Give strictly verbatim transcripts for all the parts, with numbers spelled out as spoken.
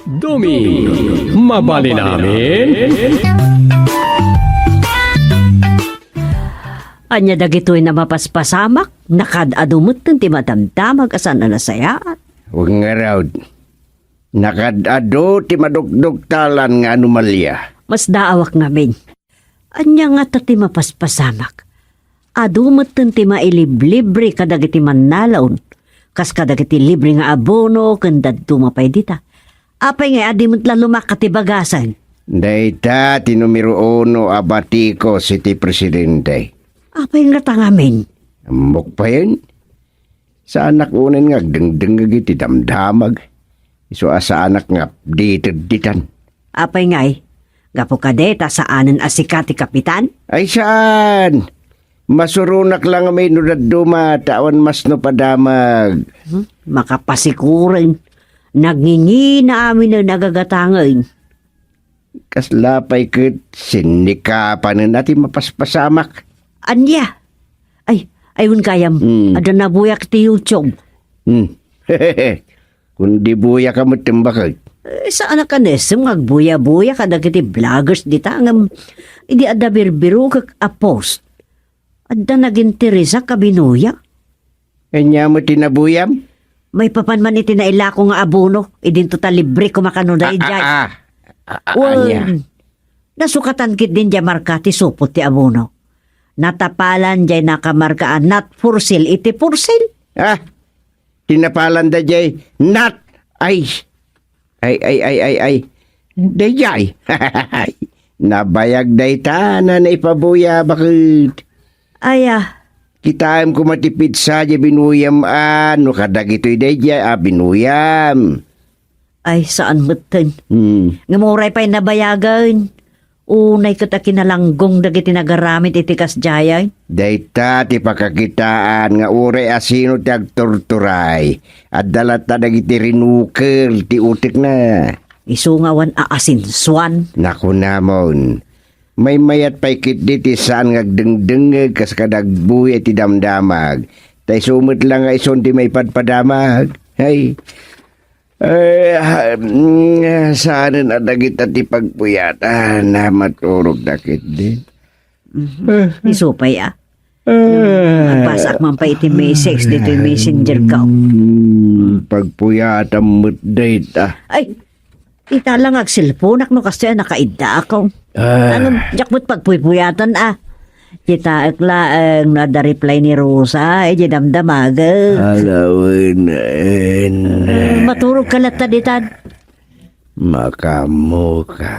Dumi, mabalin amin? Ania dagitoy a mapaspasamak? Nakaad-adu metten ti madamdamag a saan a nasayaat. Wen ngarud, nakaad-adu ti madukduktalan nga anomalia. Masdaawak ngamin. Ania ngata ti mapaspasamak? Adu metten ti mailiblibre kadagiti mannalaon, kas kadagiti libre nga abono ken dadduma pay dita. Apay nga adi met la lumakka ti bagasen? Dayta ti numero uno a batikos iti presidente. Apay ngata ngamin? Ammok payen. Saanak unay nga agdengdengngeg iti damdamag. Isu a saanak nga updated ditan. Apay ngay, gapu kadi ta saanen a sika ti kapitan? Ay, saan? Masuronak la ngamin no dadduma ta awan masnup a damag. Hmm, makapasikuren. Nagngingina aminen a gagatangen. Kasla pay ket sinnikapanen a ti mapaspasamak. Ania? Ay, ay, wen gayam, hmm, adda nabuyak ti YouTube. Hmm. Kundi buyak a met ti baket. Eh, saan a kanesem nga agbuya-buya kadagiti vloggers dita, ngem idi adda birbirokek a post, adda nagintirisak a binuya. Ania met ti nabuyam? Maipapan man iti nailako nga abono, idinto ta libre koma kano daydiay. Ah, ah, ah. Ah, ah, wen, ania? Nasukatan ketdin diay marka ti supot ti abono. Natapalan diay nakamarka a not for sale iti for sale. Ah, tinapalan daydiay not, ay, Ay, ay, ay, ay, ay. Daydiay. Nabayag dayta na naipabuya, baket. Aya. Kitaem koma ti petsa diay binuyam a, no kadagitoy daydiay a binuyam. Ay, saan metten. Hmm. Ngem uray pay nabayagen. Unay ket a kinalanggong dagiti nagaramid iti kasdiay. Dayta ti pakakitaan nga uray asino ti agturturay, adda latta dagiti rinuker ti utekna. Isu nga awan aasinsuan. Nakunamon, maymayat pay ketdi ti saan nga agdengdengngeg kas kadagbuya iti damdamag, ta isu met la nga isun ti maipadpadamag. Ay, Ay, ah, mm, saanen a dagita ti pagpuyatan a maturogda ketdi. Mhm. Isu pay, ah. Ah. Agpasaak man pay iti message ditoy messenger ko. Mm, pagpuyatan met dayta. Ay, ita lang agselponak no kastoy a nakaidda ako. Ah. Ngem, diak met pagpuypuyatan, ah. Kitaek laeng no adda reply ni Rosa, idiay damdamagek. Ala wen, en. Eh, maturog ka latta ditan. Makaammoka.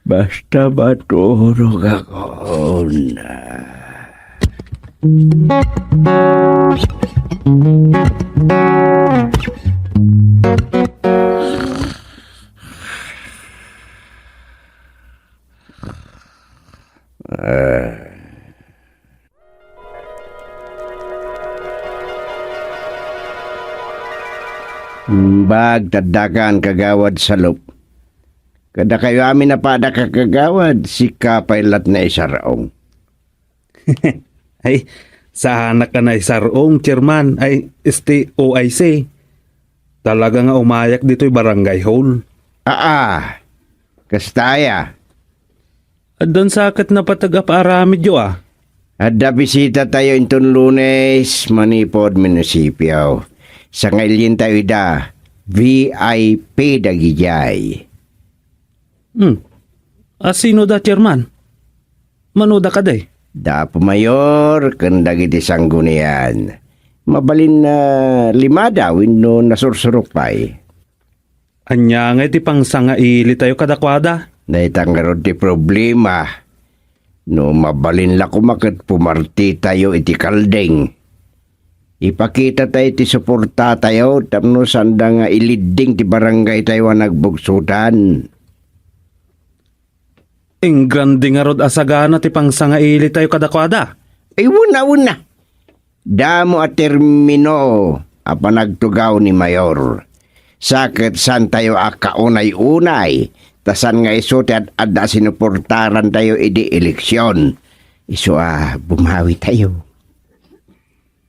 Basta maturog ako, na. Ah. Imbag ta addakan, Kagawad Salop. Kadakayo amin a padak a kagawad, sika pay latta naisar-ong. Ay, saanak a naisar-ong, Chairman. Ay, este, O I C. Talaga nga umayak ditoy barangay hall. Aa, kasta aya. Addan sa ket napateg a paaramidyo, a. Adda bisitatayo inton Lunes manipud munisipio. Sangailientayo ida, V I P dagidiay. Hmm. Asino da, Chairman? Mano da kadi? Da Apo Mayor ken dagiti sanggunian. Mabalin a limada wenno nasursurok pay. Ania ngay ti pangsangailitayo kadakuada? Dayta ngarud ti problema. No mabalin la koma ket pumartitayo iti kalding. Ipakitatayo ti suportatayo tapno saanda nga ilidding ti barangaytayo a nagbugsotan. Ingrande ngarud a sagana ti pangsangailitayo kadakuada. Ay, wen a, wen a. Damo a termino a panagtugaw ni Mayor. Sa ket saantayo a kaunay-unay, ta saan nga isu ti ad-adda a sinuportarantayo idi eleksion. Isu a bumawitayo.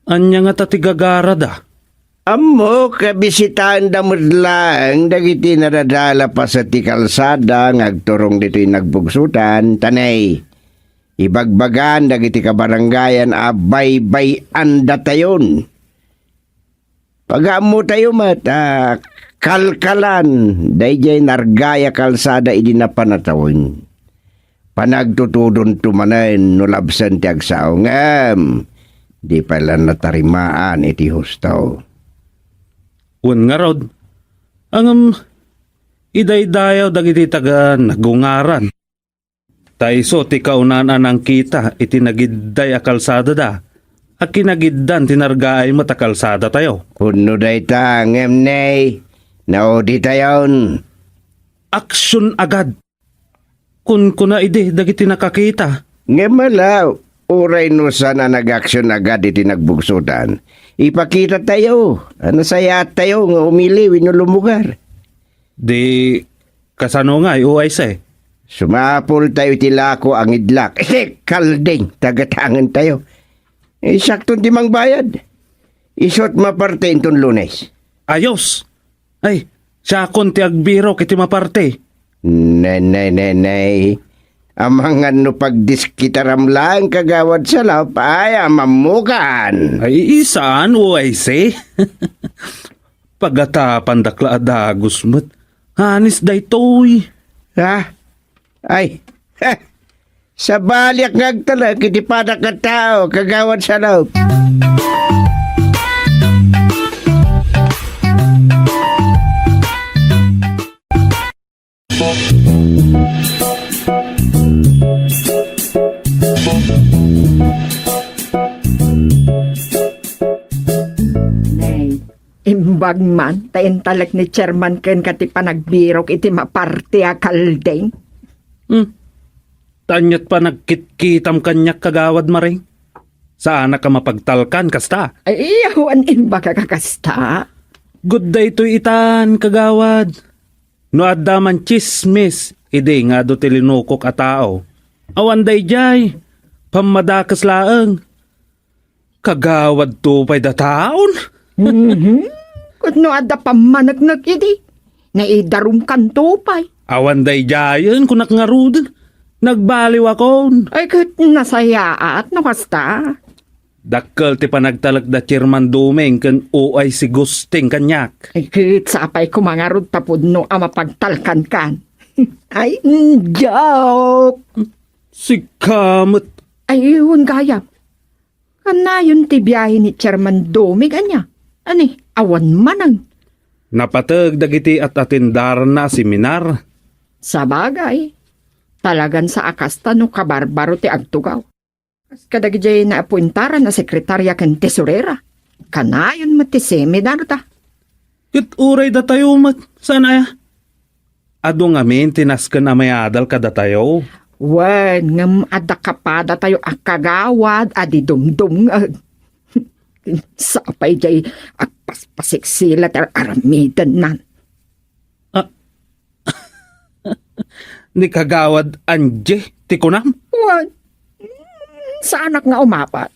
Ania ngata ti gagarada? Ammok a bisitaenda met laeng dagiti nadadala paset ti kalsada nga agturong ditoy nagbugsotan, ta nay, ibagbagaan dagiti kabarangayan a baybay-andatayon. Pagaammotayo met a kalkalan daydiay nargay a kalsada idi napan a tawen. Panagtutudonto manen no labsen ti agsao, ngem di pay la natarimaan iti husto. Wen ngarud, ngem idaydayaw dagiti taga-Nagungaran. Ta isu ti kaunaan a nangkita iti nagidday a kalsadada, a kinagiddan ti nargaay met a kalsadatayo. Pudno dayta, ngem nay, nauditayon. Aksyon agad! Kunkuna idi dagiti nakakita. Ngem ala, uray no saan a nagaksion agad iti nagbugsotan, ipakitatayo a nasayaattayo nga umili wenno lumugar. Di kasano ngay, O I C? Sumapultayo iti lako a ngidlak. Iti kalding, tagatangentayo. Isakton ti mangbayad. Isut maparte inton Lunes. Ayos! Ay, siakon ti agbirok iti maparte. Nenay, nenay. Amangan no pagdiskitaram laeng, Kagawad Salop, ay, amammukan. Ay, saan, O I C? Pagatapandak la a dagus met. Anis daytoy. Ha? Ay, ha! Sabaliak nga agtalek iti padak nga tao, Kagawad Salop. Nay, imbag man ta intalek ni Chairman kenka ti panagbirok iti maparte a kalding. Hmm. Ania ti panagkitkitam kaniak, Kagawad Maring? Saanak a mapagtalkan kasta? Ay, awan imbagak a kasta. Gudda itoy itan, Kagawad. No adda man tsismis idi nga adu ti linukok a tao, awan daydiay, pammadakes laeng. Kagawad Tupay dataon? Mhm. Ket no adda pammaneknek idi, naidarumkan Tupay. Awan daydiayen, kunak ngaruden. Nagbaliwakon. Ay, ket nasayaat no kasta. Dakkel ti panagtalek da Chairman Doming ken O I C Gusting kaniak. Ay, ket sapay koma ngarud ta pudno a mapagtalkankan. Ay, joke. Sika met. Ay, wen gayam. Kanayon ti biahe ni Chairman Doming ania? Ani, awan manen. Napateg dagiti at-atendaranna a seminar. Sabagay, talagan sa a kasta no kabarbaro ti agtugaw. Kas kadagidiay naapuentaran a sekretaria ken tesorera, kanayon met ti seminarda. Ket uray datayo met, saan aya? Adu ngamin ti nasken a mayadal kadatayo. Wen, ngem adda kapadatayo a kagawad a di dumdumngeg. Sapay diay agpaspasiksila ti ar-aramidennan. Ah, ni Kagawad Angie ti kunam? Wen, saanak nga umapat.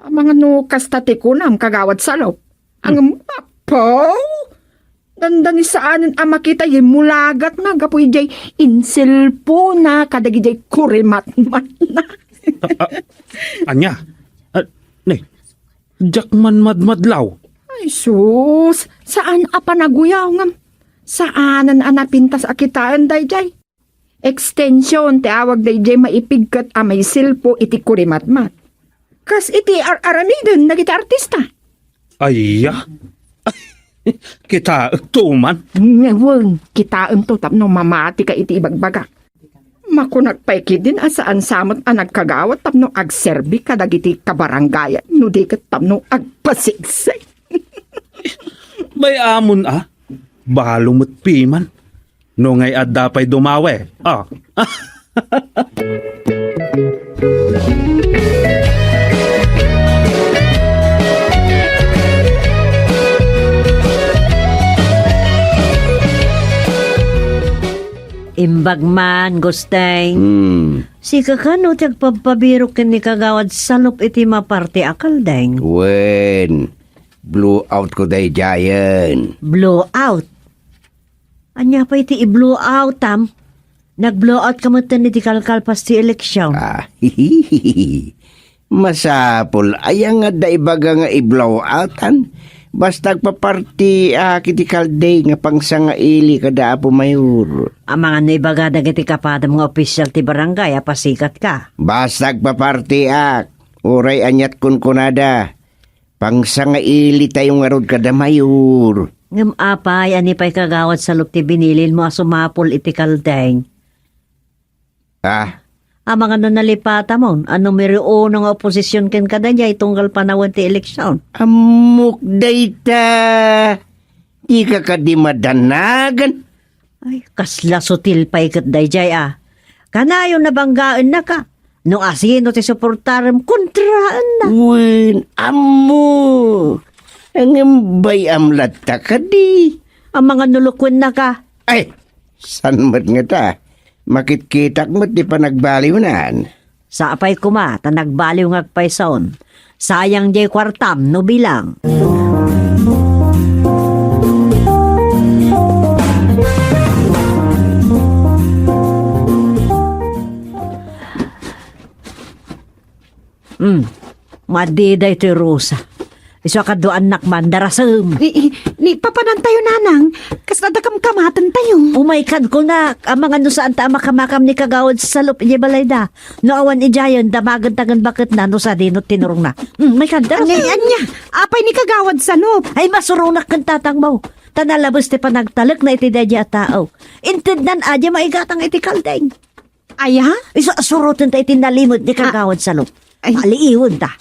Amangan no kasta ti kunam, Kagawad Salop. Ang, hmm, apaw! Dandani saanen a makita yimulagatna gapu idiay inselpona kadagidiay kurimatmatna. Ah, ah, ania? Ah, ne, diak man madmadlaw. Ay, sus! Saan a panaguyaw ngem saanen a napintas a kitaen daydiay. Extension ti awag daydiay maipigket a maiselpo iti kurimatmat. Kas iti ar-aramiden dagiti artista. Ayya! Kitaekto man. Ngewen, kitaento tapno mamatika iti ibagbagak. Makunak pay ketdin a saan sa met a nagkagawad tapno agserbi kadagiti kabarangayan no di ket tapno agpasigseg. Bay-amon a, balo met piman. No ngay adda pay dumawe. Ah. Imbag man, Gusteng. Hmm. Sika kano ti agpabpabirok ken ni Kagawad Salop iti maparte a kaldeng? Wen. Blowout ko daydiayen. Blowout? Ania pay ti i-blowout-am? Nag-blowout ka metten iti kalkalpas ti eleksyon. Ah, masapul aya nga adda ibaga nga i-blowout-an? Basta agpapartiak iti kalding nga pangsangaili kada Apo Mayor. Amangan no ibaga dagiti kapadam nga opisyal ti barangay a pasikat ka. Basta agpapartiak, uray aniat kunkunada. Pangsangaili tayo ngarud kada Mayor. Ngem apay, ani pay Kagawad Salop ti binilin mo a sumapul iti kaldeng? Ah? Amangan no nalipatamon a numero uno nga oposisyon ken kadaydiay tunggal panawen ti eleksyon. Ammok dayta. Dika kadi madanagan. Ay, kasla sutil pay ket daydiay a. Kanayon nabanggaennaka. No asino ti suportarem, kontraenna. Wen, ammo. Ngem bay-am latta kadi. Amangan no lukuennaka. Ay, san met ngata? Makitkitak met ti panagbaliwnan. Sapay koma ta nagbaliw nga agpayson. Sayang diay kuartam no bilang. Hmm. Madi daytoy Rosa. Isu a kaduaannak man, darasem. Ni, ni, papanantayo, nanang. Kasla da kamkamatentayo. Umaykan, kunak, amangan no saan ta a makamakam ni Kagawad Salop idiay balayda. No awan idiayen, damagenta ken baketna no sadino tinurongna. Hmm, maykan, darasem. Ania, ania? Apay ni Kagawad Salop? Ay, masuronak ken tatangmo. Ta nalabes ti panagtalekna iti daydiay a tao. Intednan a diay maigatang iti kaldeng. Aya? Isu a surotenta iti nalimed ni Kagawad Salop. Ay. Aliiwenta.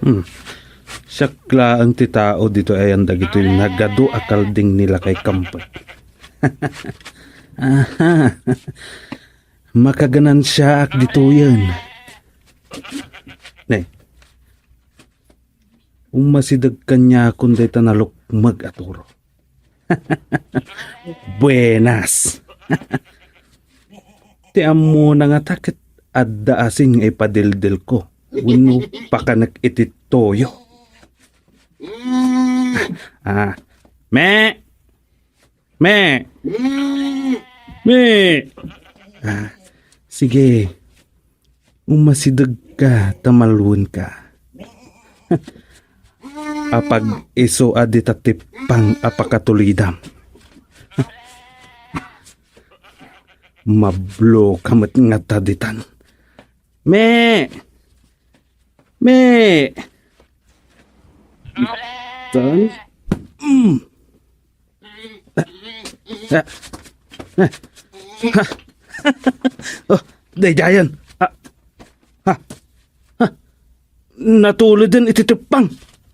Hmm. Siak laeng ti tao ditoy ayan dagitoy nagadu a kalding ni Lakay Kampet. Aha. Makaganansiaak ditoyen. Ne. Umasideg kaniakon dayta nalukmeg a turo. Buenas. Ti ammona ngata ket adda asin nga ipadildelko wenno pakanek iti toyo. Ah, me! Me! Me! Ah, sige. Umasidegka ta malwenka. Apag-isu a dita tippang a pakatulidam. Mabloka met ngata ditan. Me! Me! Tan? Mm. Ah, ah, ah. Oh, daydiayen. Ah, ah, ah. Natuliden iti tippang.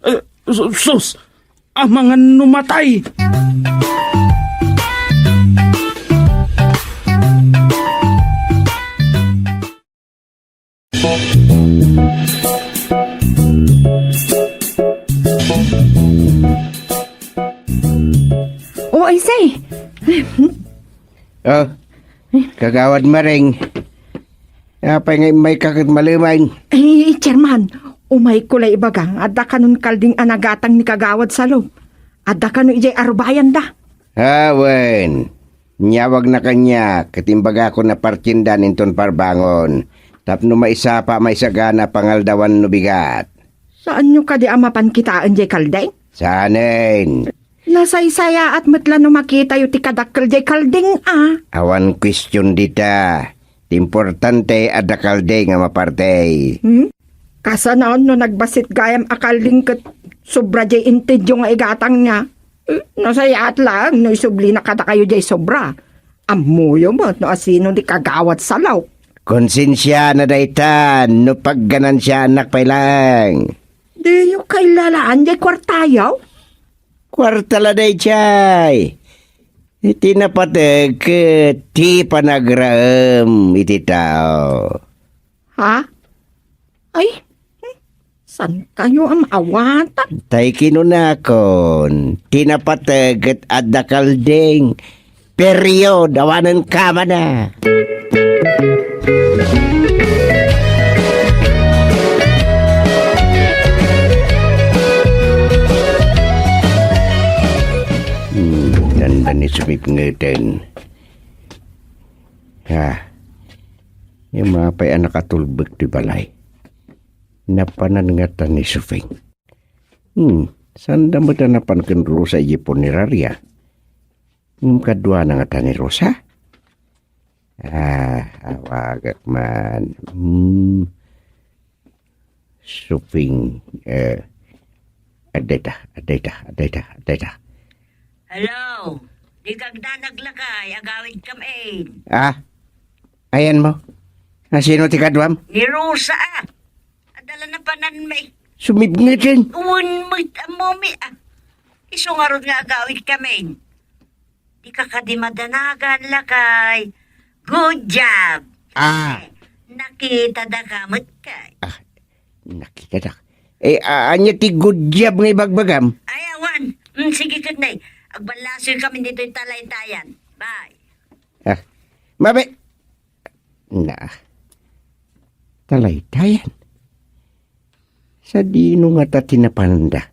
Eh, su-, sus! Amangan no matay! O, ay, say. Oh, Kagawad Maring. Apay nga immayka ket malemen? Ay, Chairman, umayko la ibaga nga adda kanon kalding a nagatang ni Kagawad Salop. Adda kano idiay arubayanda? Awen. Inyawagna kaniak ket imbagakon a partiendan inton parbangon tapno maisapa a maisagana a pangaldawan no bigat. Saanyo kadi a mapan kitaen diay kalding? Saanen. Nasaysayaat met la no makitayo ti kadakkel diay kalding a. Awan kuestion dita. Ti importante, adda kalding a maparti. Hmm? Kasano no nagbassit gayam a kalding ket sobra diay intedyo nga igatangna? Eh, nasayaat laeng no isublina kadakayo diay sobra. Ammoyo met no asino ni Kagawad Salop. Konsensiana dayta no pagganansiaannak pay laeng. Diyo kailalaan diay kuartayo? Kuarta la daydiay. Iti napateg ket ti panagraem iti tao. Ha? Ay, hmm. Saan kayo a maawatan? Tay kinunakon, ti napateg ket adda kalding. Period, awanen kamana. Hmm, nanda ni sumipngeten. Ha, yung mga pay anak atulbek ti balay. Napanan ngata ni Suping. Hmm, saan da met a napan ken Rosa idiay punerarya? Ngem kaduana ngata ni Rosa? Ah, awagak man. Hmm. Suping, eh, adda ita, adda ita, adda ita, adda ita. Hello, di kagdanag lakay, agawid kam en. Ah, ayan mo. Nasino ti kaduam? Ni Rosa, ah. Adala na panan may. Sumibngeten. Wen met, ammo mi, ah. Isu ngarud nga agawid kam en. Di ka kadi madanagan, lakay. Good job. Ah. Nakita da ka met kay. Ah, nakita da. Eh, a-, anya ti good job nga ibagbagam? Ay, awan. Mm, sige, ket nay. Agballasoy kami ditoy talaytayan. Bye. Ah, mabe. Na. Talaytayan. Sadino ngata ti napananda?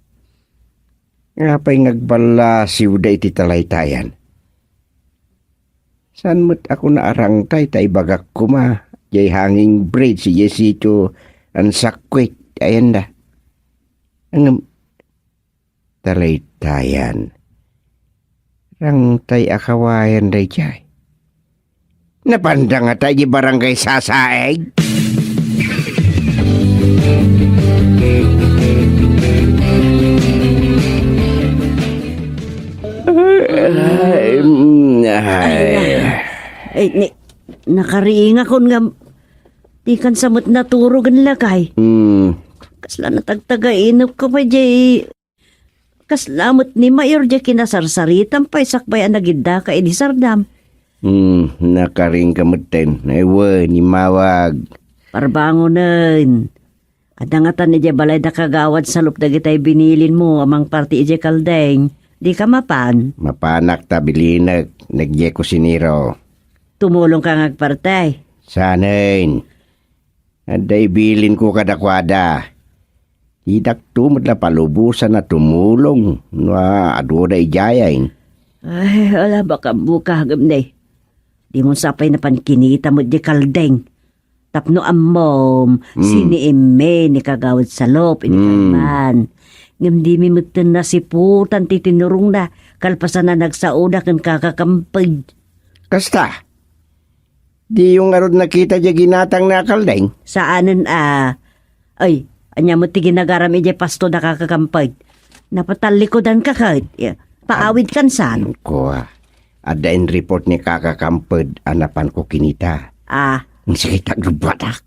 Apay nga agballasiwda iti talaytayan? Saan met ako naarangtay ta ibagak koma, jay hanging bridge, jay sitio, an sakwit, ayanda. Ngem, talaytayan. Rangtay a kawayan dayjay. Napanda ngata di barangay Sasaeg? Ay, mm, ay. Ay, ni, nakariingakon nga di kan sa met naturogen lakay. Hmm. Kasla natagtagainep ka pa, jay Kasla met ni Mayor diay kinasarsaritam pay sakbay a nagiddaka idi sardam. Hmm, nakaringka metten. Ay wen, immawag. Parbangonen. Adda ngatan idiay balay da Kagawad Salop dagitay binilinmo a mangparti idiay kaldeng. Dika mapan? Mapanak ta bilinek, nagdiay kusinero. Tumulongka nga agparti? Saanen. Adda ibilinko kadakuada. Didakto met la palubosan a tumulong no a-, adu da idiay. Ay, ala, baka bukagem ne. Dimo sapay napan kinita met di kaldeng. Tapno ammom, hmm, siniimme ni Kagawad Salop, idi, hmm, kalman. Ngem dimi metten nasiputan ti tinurongna, kalpasan a nagsaoda ken Kaka Kamped. Kasta? Diyo ngarud nakita diay ginatangna a kaldeng? Saanen a. Ay, ania met ti ginagaram idiay pasto da Kaka Kamped? Napatallikudanka ket. Ya, paawidkan san? Kua, adda in-report ni Kaka Kamped a napanko kinita. Ah. Sige, taglubuatak.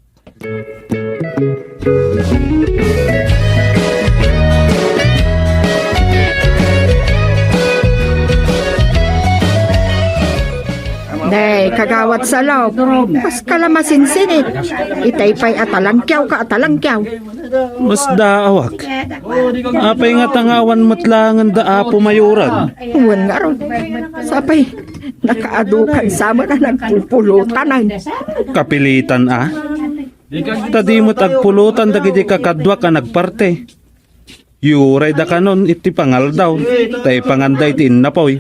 Nay, Kagawad Salop, kas ka la masinsinit. Itay pay a talangkiaw ka a talangkiaw. Masdaawak. Apay ngata nga awan met laengen da Apo Mayoran? Wen ngarud. Sapay, nakaadu kan saman a nagpupulutan ay. Kapilitan a? Ta di met agpulutan dagiti kakaduak a nagparte. Yuray da kanon iti pangaldaw, ta ipanganda iti innapoy.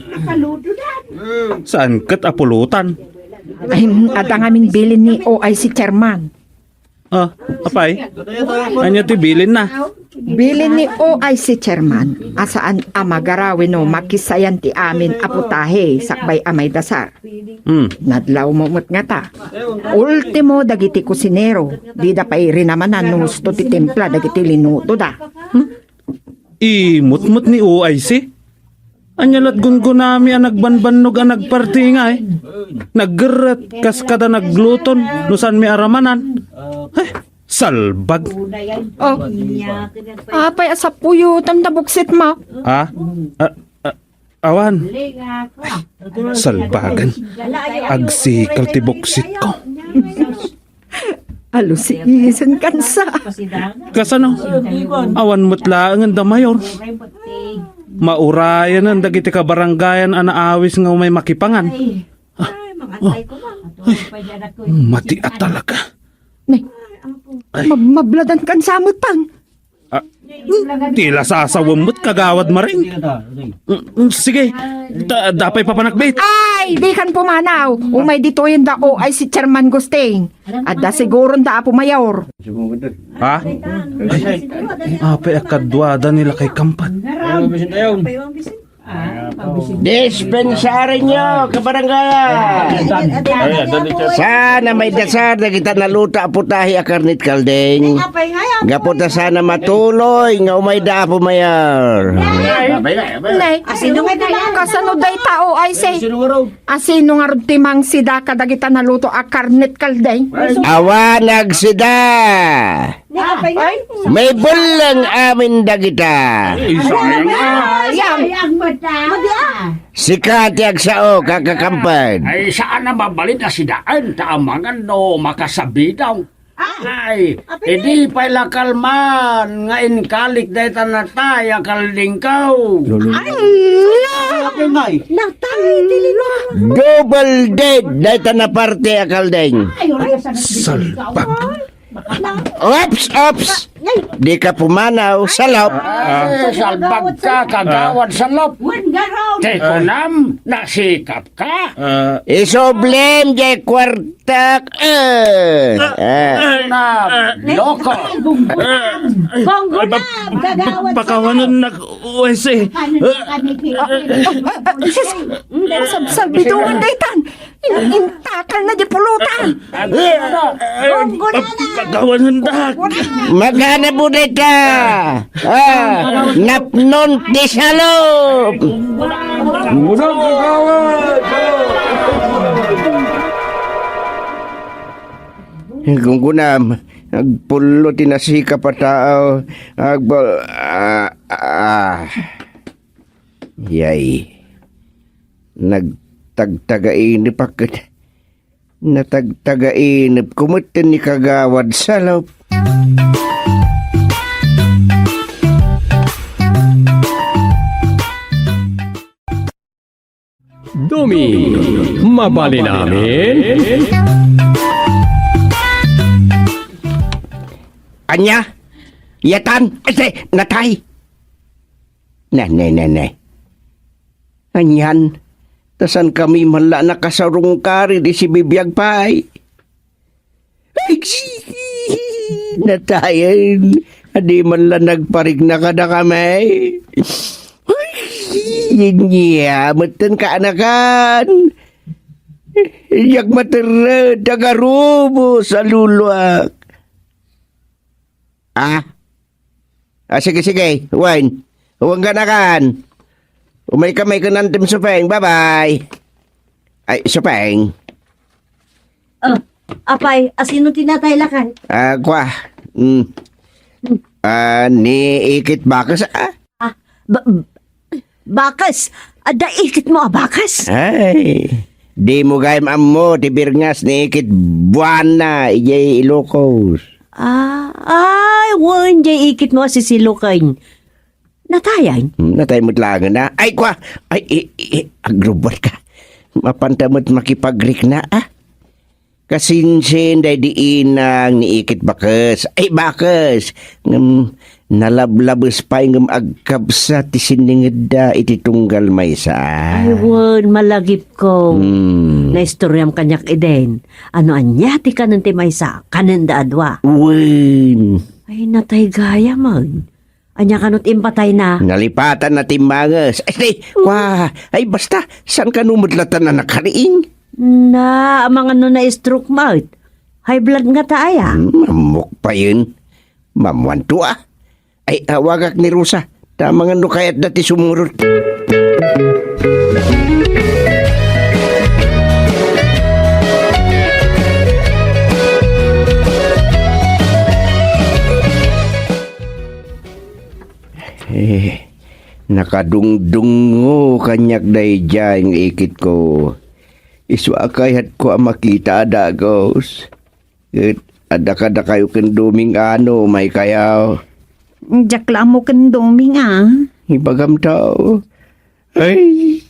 Saan ket a pulutan? Ay, adda ngamin bilin ni O I C chairman. Ah, apay? Ania ti bilinna? Bilin ni O I C chairman a saan a magaraw wenno makisayan ti amin a putahe sakbay a maidasar. Hmm. Nadlawmo met ngata. Ultimo dagiti kusinero, dida pay rinamanan no husto ti timpla dagiti linutoda. Hmm? Imutmot ni O I C? Ania lat' gunggunami a nagbanbannog a nagparti ngay? Naggerret kas kada nagluton no saanmi a ramanan. Ay, salbag. Oh. Apay a sapuyo, tan da buksit mo? Ha? Ah, ah, Awan. Ay, salbagan. Agsikal ti buksit ko. Alusiisen kansa. Kasano? Awan met laengen da mayor. Maurayanen dagiti kabarangayan a naawis nga umay makipangan. Ah, oh. Ay, mati a talaga. Ne, Ay. Mab-, mabladan kansa met pang. Ah, ti lasasawem met, Kagawad Maring. Mm, mm, sige, da-, dapay papanakbit. Ay, dikan pumanaw. Umay ditoyen da O I C Chairman Gusting. Adda siguron da Apo Mayor. Ha? Ay, apay a kaduada ni Lakay Kampat. Dispensarinyo, kabarangayan. Sana may dasar dagita naluto a putahe a karnit kalding. Gapu ta sana matuloy nga umayda, Apo Mayor. Nay, kasano dayta, O I C? Asino ngarud ti mangsida kadagita naluto a karnit kalding? Awan agsida. Ay. May bulleng amin dagita. Ay, sayang, ah. Ay, ang mata. Sika ti agsao, Kaka Kampat. Ay, saan a mabalin a sidaen, ta amangan no makasabidaw. Ah. Ay, idi pay la kalman nga inkalik dayta natay a kaldingko. Ay, natay, dili na. Double dead dayta naparte a kalding. Ay, oray, salpak. Ops, ops! Di ka pumanaw, salop. Ay, salbag ka, Kagawad Salop. Ti kunam, nasikap ka. Ah. Isublem, jay kwartak, eh. Ah. Kunam, loko. Bonggo na, Kagawad Salop. Pakawanan na, Wese. Ano na kami, Kiki? Sabsab, bituan, daytan. In-, intakal na di pulutan. Pag-, pagkawanan da. Magana budeta. Ah, napnon ti salop. Gunggunam, agpullo ti nasikap a tao. Agpul-, ah, ah. Yay. Nagtagtagainep a ket natagtagainep ko met ni Kagawad Salop. Dumi, mabalin amin? Ania? Yatan? Ese, natay? Ne, ne, ne, ne. Anian, ta saan kami man la nakasarungkar idi sibibiag pay. Ay, natayen, a di man la nagparigna kadakami. Ay, ania, metten kaanakan. Diak materred, agarubos a luluak. Ah? Ah, sige, sige. Wen. Wen, ganakan. Umay ka may kunan tim Supeng. Bye-bye. Ay, Supeng. Oh, apay, asino ti natay, lakay? Ah, kwa. Mm. Ah, ni Ikit Bakes, ah? Ah, ba-, Bakes, adda ikitmo a bakes? Ay, dimo gayam ammo ti birngas ni Ikit Buana idiay Ilocos. Ah, ay, wen, diay ikitmo a sisiloken. Natayan? Hmm, natay met laengen a. Ay, kwa! Ay, i, i, i, agrubbuat ka. Mapanta met makipagrikna, ah. Kasinsin daydi inang ni Ikit Bakes. Ay, Bakes! Ngem nalablabes pay ngem agkabsat ti sinningedda iti tunggal maysa. Ay, wen, malagipko. Hmm. Naistoriam kaniak iden. Ano ania ti kanen ti maysa? Kanenda a dua. Wen. Ay, natay gayamen. Ania kano ti impatayna? Nalipatan na ti manges. Ay, di, kwa, ay, basta, saan kano met latta a nakariing? Na, amangan no na-stroke met. High blood ngata aya? Hmm, ammok payen. Maammoanto, ah. Ay, awagak ni Rosa. Ta amangan no kayatda ti sumurot. Eh, nakadungdungngo kaniak daydiay nga ikitko. Isu a kayatko a makita a dagus. Ket Adda kadakayo ken Doming a no, umaykayo. Diak la ammo ken Doming a. Ibagam ta. Ay,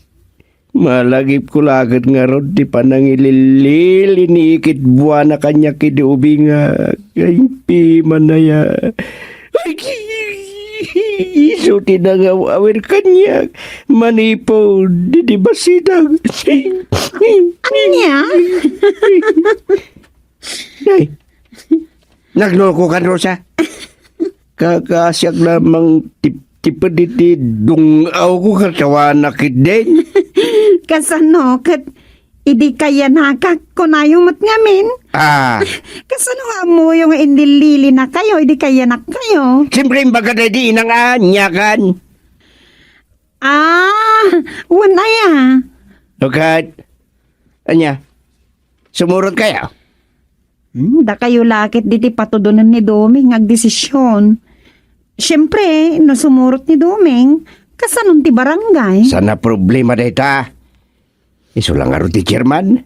malagipko la ket ngarud ti panangilillili ni Ikit Buana kaniak idi ubingak. Ay, pimanaya. Ay, isu ti nangaw-awir kaniak manipud idi basidang. Ania? Ay, nagluko kan, Rosa? Kakasiak lamang tip-, tiped iti dung-awko, katawanak ketdin. Kasano ket idi kayanakak, kunayo met ngamin? Ah. Kasano nga ammoyo nga inlililinakayo idi kayanakkayo? Siyempre, imbaga daydi inang a, aniakan. Ah, wen aya. Ukat. Ania? Sumurot kayo? Hmm, dakayo la ket diti patudonen ni Doming nga agdesisyon. Siyempre, no sumurot ni Doming, kasanon ti barangay? Saan a problema dayta? Isu la ngarud ti chairman.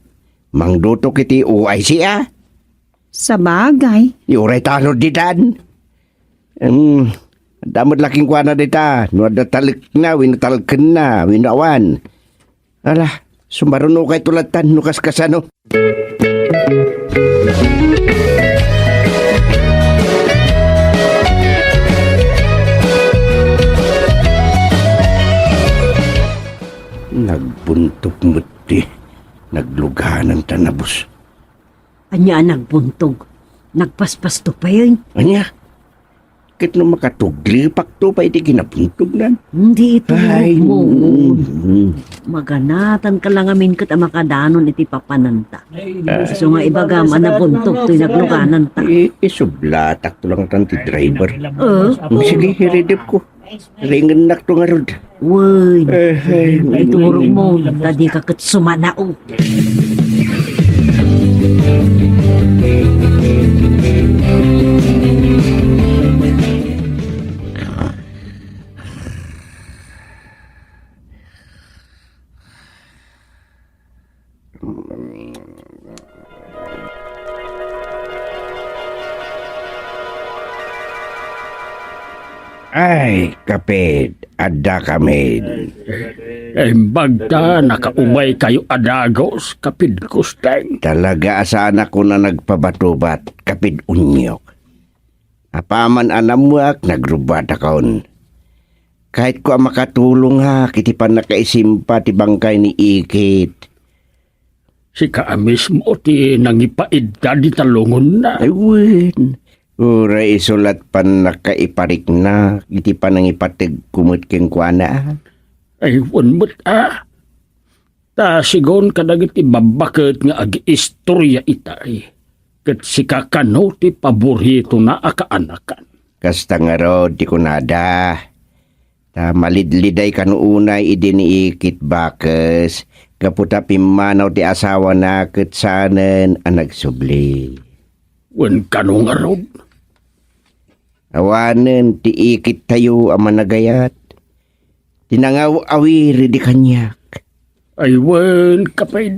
Mangdutok iti O I C a. Sabagay. Uray tano ditan. Hmm, adda met la kenkuana dayta, no adda talekna, wenno talkenna, wenno awan. Ala, sumarunokayto lattan no kaskasano. Nagbuntog met ti nagluganan ta nabus. Ania a nagbuntog? Nagpaspasto pay. Ania? Ket no makatuglipakto pay iti kinabuntognan. Hindi iti Ay, mo. Mm. Maganatanka la ngamin ket a makadanon iti papananta. Ah. Isu nga ibagam a nabuntog toy naglugananta. I-, isublatakto lang tan ti driver. Ah? Mm, sige, iridepko. Ringennakto ngarud. Wen, Eh, eh, iturogmo, ta dika ket sumanao. Ay, kapit, adda kami. Imbag ta nakaumaykayo a dagus, kapit Gusteng. Talaga a saanakon a nagpabatubat, kapit Unyok. Apaman a nammuak, nagrubbuatakon. Kayatko a makatulongak iti pannakaisimpa ti bangkay ni Ikit. Sika a mismo ti nangipaidda dita lungonna. Ay, wen. Uray isu la ti pannakaipariknak iti panangipategko met kenkuana. Ay, wen met a. Ta sigun kadagiti babbaket nga agiistoria itay, ket sika kano ti paboritona a kaanakan. Kasta ngarud ti kunada. Ta malidliday kano unay idi ni Ikit Bakes, gapu ta pimmanaw ti asawana ket saanen a nagsubli. Wen kano ngarud? Awanen ti ikittayo a managayat, ti nangaw-awir idi kaniak. Ay wen, kapit.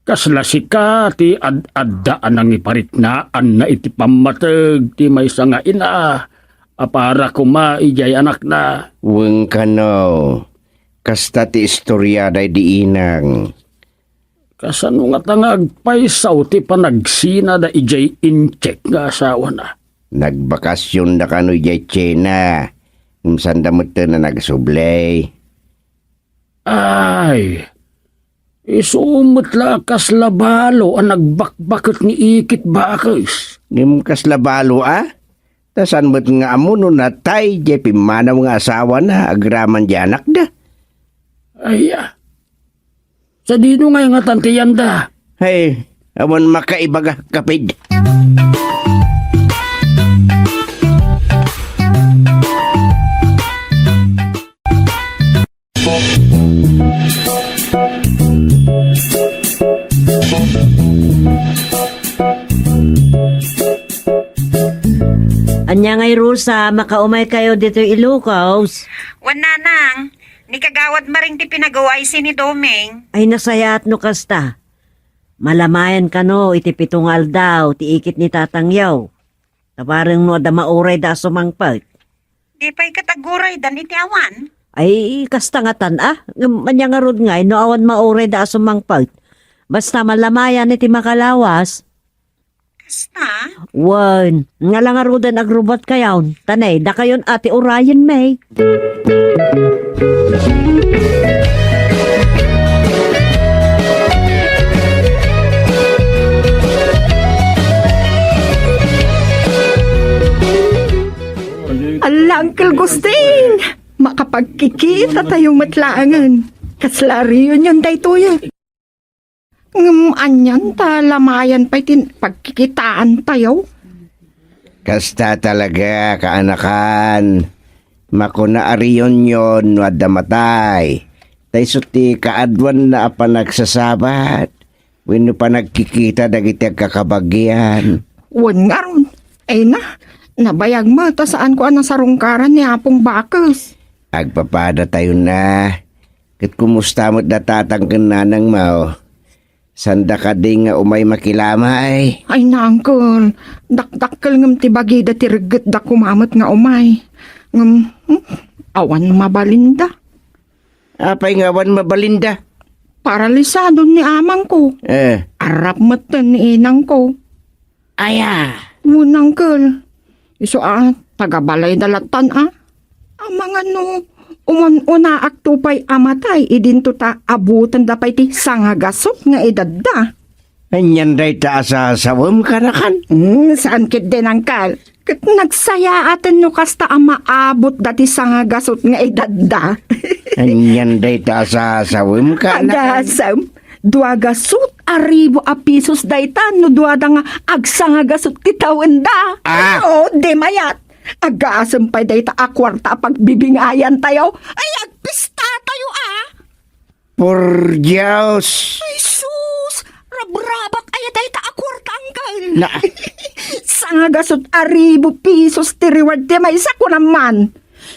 Kasla sika ti ad-adda a nangipariknaanna iti pammateg ti maysa nga ina a para koma idiay anakna. Wen kano, kasta ti istoriada idi inang. Kasano ngata nga agpaysaw ti panagsinada idiay intiek nga asawana? Nagbakasionda kano idiay China. Ngem saanda metten a nagsubli. Ay, isu met la a kasla balo a nagbakbaket ni Ikit Bakes. Ngem kasla balo a? Ta saan met nga ammo no natay diay pimmanaw nga asawana agraman diay anakda? Ay, ah. Sadino ngay ngatan ti yanda? Ay, awan makaibaga, kapit. Ania ngay, Rosa, makaumaykayo ditoy Ilocos? Wen, Nanang, ni Kagawad Maring ti pinag-O I C ni Doming. Ay, nasayaat no kasta. Malamayan kano iti pito nga aldaw ti ikit ni tatangyo. Tabareng no adda maurayda a sumangpet. Di pay ket agguraydan iti awan. Ay, kasta ngatan, a. Ngem ania ngarud ngay no awan maurayda a sumangpet? Basta malamayan iti makalawas. Kasta? Wen, nga la ngaruden agrubot kayon. Tanay, dakayon a ti urayen, may. Alla, Uncle Gusting! Makapagkikita tayo met laengen. Kasla reunion daytoy. Ngem anian ta lamayan pay ti pagkikitaan tayo? Kasta talaga, kaanakan. Makuna a reunion no adda matay. Ta isu ti kaaduanna a panagsasabat wenno panagkikita dagiti agkakabagian. Wen ngarud, ay na, nabayag met ta saanko a nasarungkaran ni Apong Bakes. Agpapadatayon a. Ket kumusta met da tatang ken nanangmo? Sanda kadi nga umay makilamay? Ay na, uncle. Dakdakkel ngem ti bagida ti reggetda koma met nga umay. Ngem, hmm, awan mabalinda. Apay nga awan mabalinda? Paralisado ni amangko. Eh. Arap metten ni inangko. Aya. Wen, uncle. Isu a, taga balayda lattan a. Amangan no, uman-unaak to pay a matay, idinto ta abutenda pay ti sangagasut nga edadda. Anian dayta a sasawem, kaanakan? Hmm, saan ketdin, uncle. Ket nagsayaaten no kasta a maabutda ti sangagasut nga edadda. Anian dayta a sasawem, kaanakan? Agasem, dua gasut a ribu a pisos dayta no duada nga agsangagasut ti tawenda. Ah! Oo, di mayat. Agasem pay dayta a kuarta a pagbibingayan tayo. Ay, agpista tayo, a. Por Dios! Ay, sus! Rabrabak aya dayta a kuarta, uncle. Na- Sangagasut a ribu pisos ti reward ti maysa, kunam man.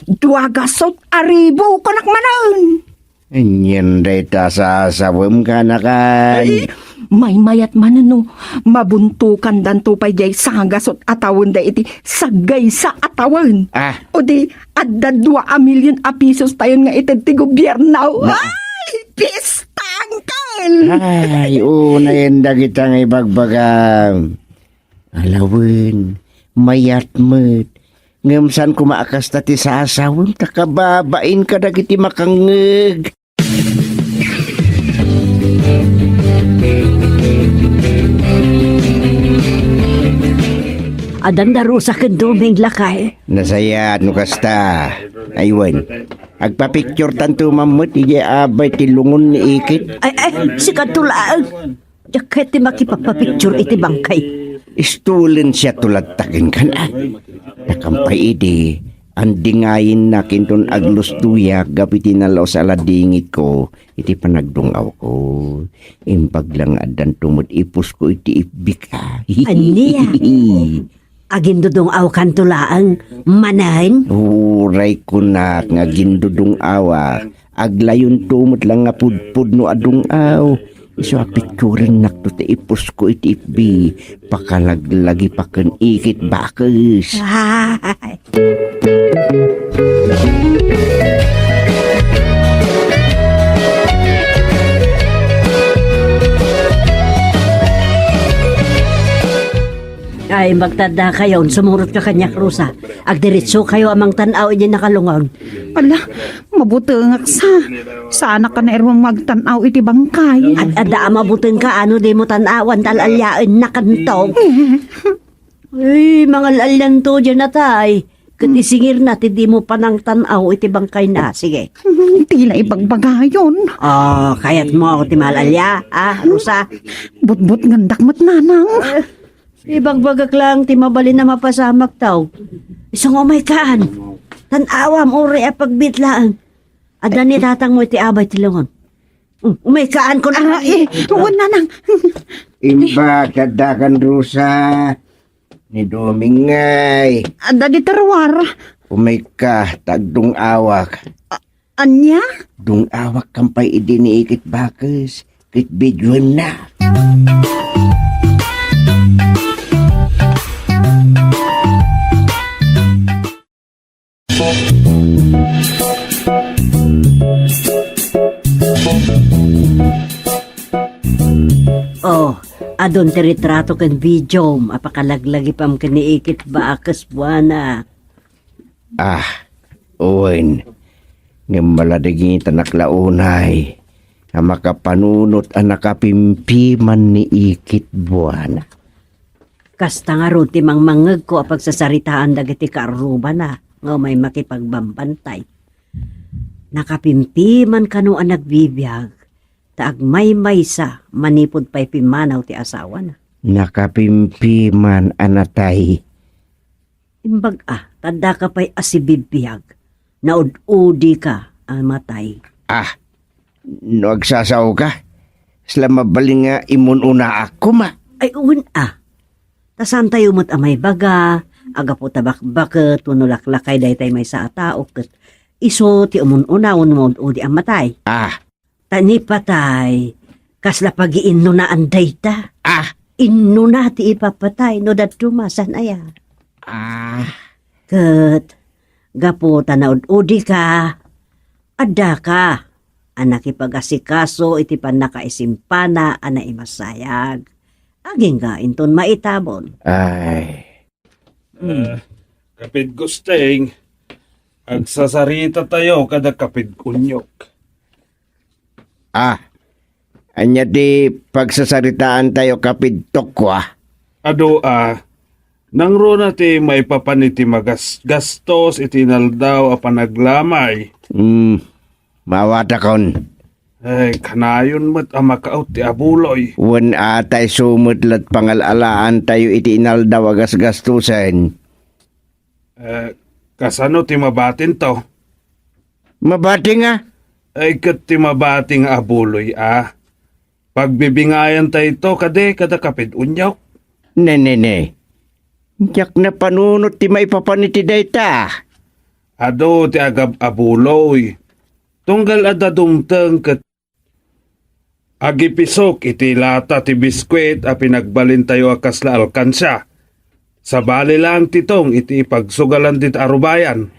Dua gasut a ribu, kunak manen. Anian dayta a sasawem, kaanakan? Ay, maymayat manen no mabuntokandanto pay diay sangagasut a tawenda iti saggaysa a tawen. Ah. O di, adda dua a milyon a pisos tayon nga ited ti gobierno. Na- Ay, pista, uncle! Ay, unayen dagita nga ibagbagam. Alawen, mayat met. Ngem saan koma a kasta ti sasawem, ta kababain kadagiti makangngeg. Addan da Rosa ken Doming, lakay? Nasayaat no kasta. Ay wen, agpapicturetanto man met idiay abay ti lungon ni Ikit. Ay, ay, sikato laeng. Diak kayat ti makipagpapicture iti bangkay. Istolen siya to latta kenka. Nakan pay idi, andingayennak inton aglustoyak gapu iti nalaus a ladingitko iti panagdung-awko. Imbag la nga addanto met ipusko iti F B ka. Ania? Agindudung-awkanto laeng manen? Uray kunak nga agindudung-awak, aglayonto met la nga pudpudno a dung-aw. Isu a picturennak to ta ipusko iti F B, pakalaglagi pa ken Ikit Bakes. Ay. Ay, magtanda kayo, sumurot ka kaniak, Rosa. Agdiretso kayo a mangtan-aw idiay nakalungon. Ala, mabutengak sa. Saanak a nairmo magtan-aw iti bangkay. Ad-, adda a mabuteng ka, ano di mo tan-awan, tal-aliaen na kanto. Ay, mangal-alianto diyan, atay. Ket isingirna ti di mo panangtan-aw iti bangkayna. Sige. Hmm, ti la ibagbagayon. Oh, kayat mo ti mal-alia, ah, Rosa? Butbutngendak met, nanang. Ah, ibagbagak lang ti mabalin a mapasamak, taw. Isu nga umaykaan. Tan-awam, uray a pagbit laeng. Adda ni tatang mo iti abay ti lungon. Hmm, umaykaan ko na. Ah, eh, wen, nanang. Imbag, adda kan Rosa. Ni Domingay. Adda di terwar. Umayka, ta agdung-awak. A-, anya? Dung-awak kan pay idi ni Ikit Bakes. Ket videoenna. Don ti retrato ken videom a pakalaglagipam ken ni Ikit Ba a kas buana. Ah, wen. Ngem maladingitanak la unay a makapanunot a nakapimpiman ni Ikit buana. Kasta ngarud ti mangmangngegko a pagsasaritaan dagiti kaarrubana nga umay makipagbambantay. Nakapimpiman kano a nagbibiag, ta agmaymaysa manipud pay pimmanaw ti asawana. Nakapimpiman a natay. Imbag a, ta addaka pay a sibibiag, naud-udika a matay. Ah, no agsasaoka, kasla mabalin nga imun-unaak koma. Ay, wen a. Ta saantayo met a maibaga, a gapu ta bakbaket wenno laklakay daytay maysa a tao ket isu ti umun-una wenno maud-udi a matay. Ah. Ta ni patay, kasla pagiinnunaan dayta. Ah. Innuna ti ipapatay no dadduma, saan aya? Ah. Ket gapu ta naud-udika, addaka a nakipagasikaso iti pannakaisimpana a naimasayag. Agingga inton maitabon. Ay. Hmm. Eh, Kapid Gusting, agsasarita tayo kada Kapid Unyok. Ah, ania ti pagsasaritaantayo, Kapid Tukwa? Adu a, nangruna ti maipapan iti magas-, gastos iti inaldaw a panaglamay. Hmm, maawatakon. Ay, kanayon met a makaut ti abuloy. Wen a, tay sumet lat pangal-alaantayo iti inaldaw a gasgastosen. Eh, kasano ti mabatinto? Mabati nga? Ay, ket ti mabati nga abuloy a. Pagbibingayan ta ito kadi kada Kapid Unyok. Ne, ne, ne. Diak napanunot ti maipapan iti dayta. Adu ti agab-abuloy. Tunggal adda dumteng ket agipisok iti lata ti biskuit a pinagbalintayo a kasla alkansia. Sabali laeng ti tong iti ipagsugalan dita arubayan.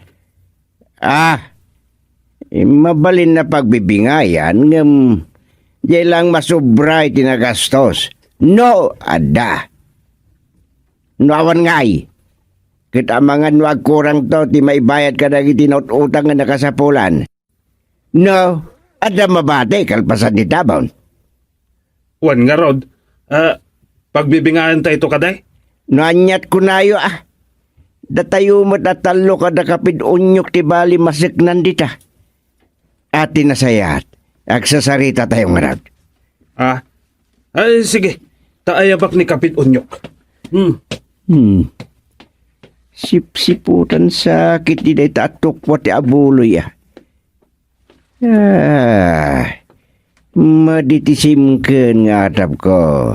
Ah, mabalin a pagbibingayan, ngem diay laeng masubra iti nagastos. No, adda. No awan ngay, ket amangan no agkurangto ti maibayad kadagiti naut-utang nga nakasapulan. No, adda mabati kalpasan ni Tabon. Wen ngarud, ah, pagbibingayan ta ito kadi? No aniat kunayo, ah. Datayo met a tallo kada Kapid Unyok ti bali maseknan dita. A ti nasayaat, agsasarita tayo ngarud. Ah, ay, sige. Ta ayabak ni Kapid Unyok. Hmm. Hmm. Sipsiputan sakit di dayta a tukwa ti abuloy, ah. Ah, madi ti simken nga atapko.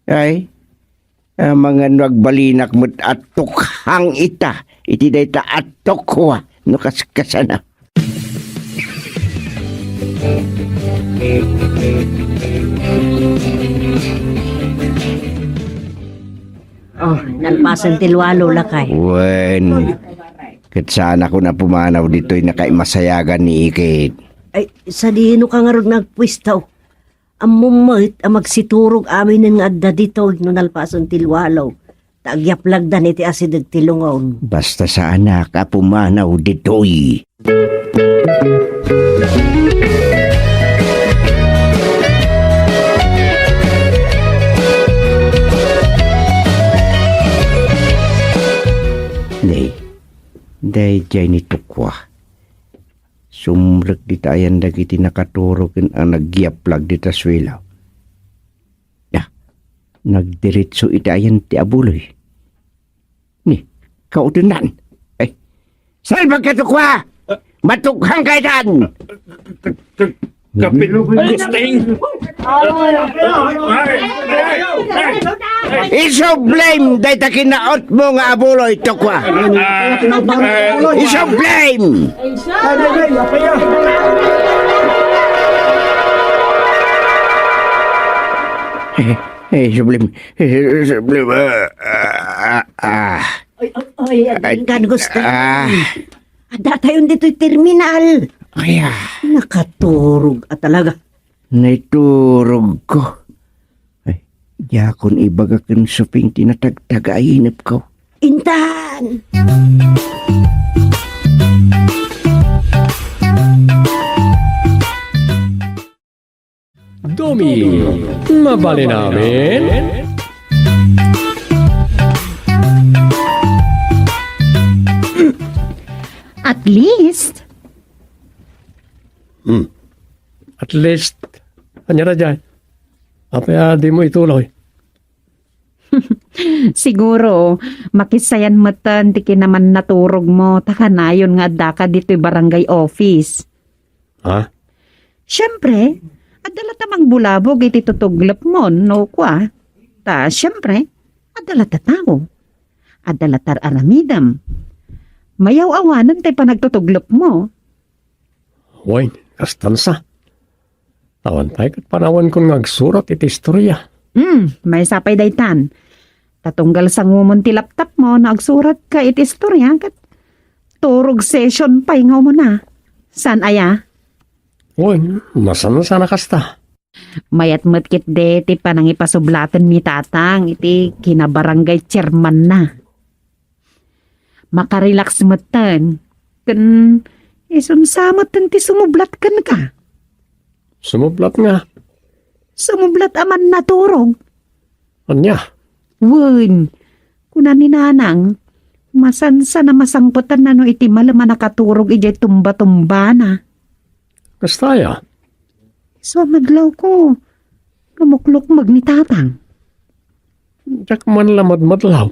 Ay, amangan no agbalinak met a tukhang ita iti dayta a tukwa no kaskasana. Oh, nalpasen ti lualo, lakay. Wen, ket saanakon a pumanaw ditoy nakaimasayagan ni Ikit. Ay, sadino ka ngarud nga agpuesta? Ammom met a magsiturog aminen nga adda ditoy no nalpasen ti lualo, ta agyaplagdan iti asideg ti lungon. Basta saanak a pumanaw ditoy. Nay, daydiay ni Tukwa. Sumrek dita ayan dagiti nakaturog ken a nagyaplag dita suelo. Da, nagdiretso iti ayan ti abuloy. Ni, kautendan. Ay, salbag ka, Tukwa! Matukhang ka itan! Kapil Gusting! Isu blame dayta kinautmo nga abuloy, Tukwa! Isu blame! Eh, eh, sublim. Eh, sublim. Ah, ah, ah. Oy, oy, oy, ay, aginggan, Gusting. Ah. Adda tayon ditoy terminal. Ay, ah. Nakaturog a talaga. Naiturog ko. Ay, Diakon ibaga ken Suping ti natagtaga a inepko. Intan! Domi, mabalin amin? At least. Hmm. At least, ania daydiay? Apay a dimo ituloy? Siguro, makissayan metten ti kinamannaturogmo ta kanayon nga addaka ditoy barangay office. Ha? Siempre, adda latta mangbulabog iti tutuglepmon, no kua. Ta, siempre, adda latta tao. Adda latta aramidem. Mayaw-awanen ti panagtutuglepmo. Wen, kasta sa. Awan pay ket panawenkon nga agsurat iti istoria. Hmm, maysa pay daytan. Ta tunggal sangumon ti laptopmo no agsuratka iti istoria ket turog session pay nga umuna. Saan aya? Wen, masansan a kasta. Mayat met ketdi ti panangipasublaten ni Tatang iti kinabarangay chairmanna. Makarelax metten. Ken isunsa metten ti sumublat kenka? Sumublat nga? Sumublat a mannaturog. Ania? Wen, kuna ni Nanang, masansan a masangpetanna no iti malem a nakaturog idiay tumba-tumbana. Kasta aya? Isu a madlawko, lumuklukmeg ni Tatang. Diak man la madmadlaw.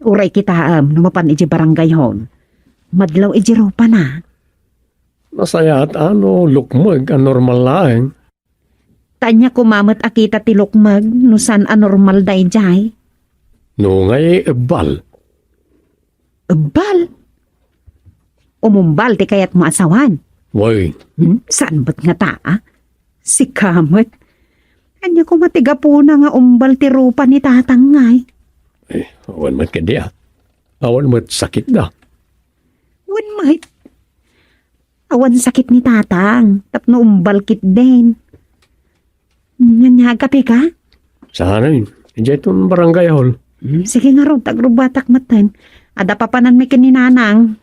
Uray kitaem no mapan idiay barangay hall. Madlaw idiay rupana. Nasayaat a no lukmeg a normal laeng. Ta ania koma met a kita ti lukmeg no saan a normal daydiay? No ngay ebbal. Ebbal? Umumbal ti kayatmo a sawan? Wen. Hmm? Saan met ngata, a? Sika met. Ania koma ti gapuna nga umbal ti rupa ni Tatang ngay? Eh, awan met kadi, a. Awan met sakitda. Wen met. Awan sakit ni Tatang, tapno umbal ketdin. Ania, agkapeka? Saan? Idiay ton barangay hall. Hmm, sige ngarud, ta agrubatak metten. Adda papananmi ken ni Nanang.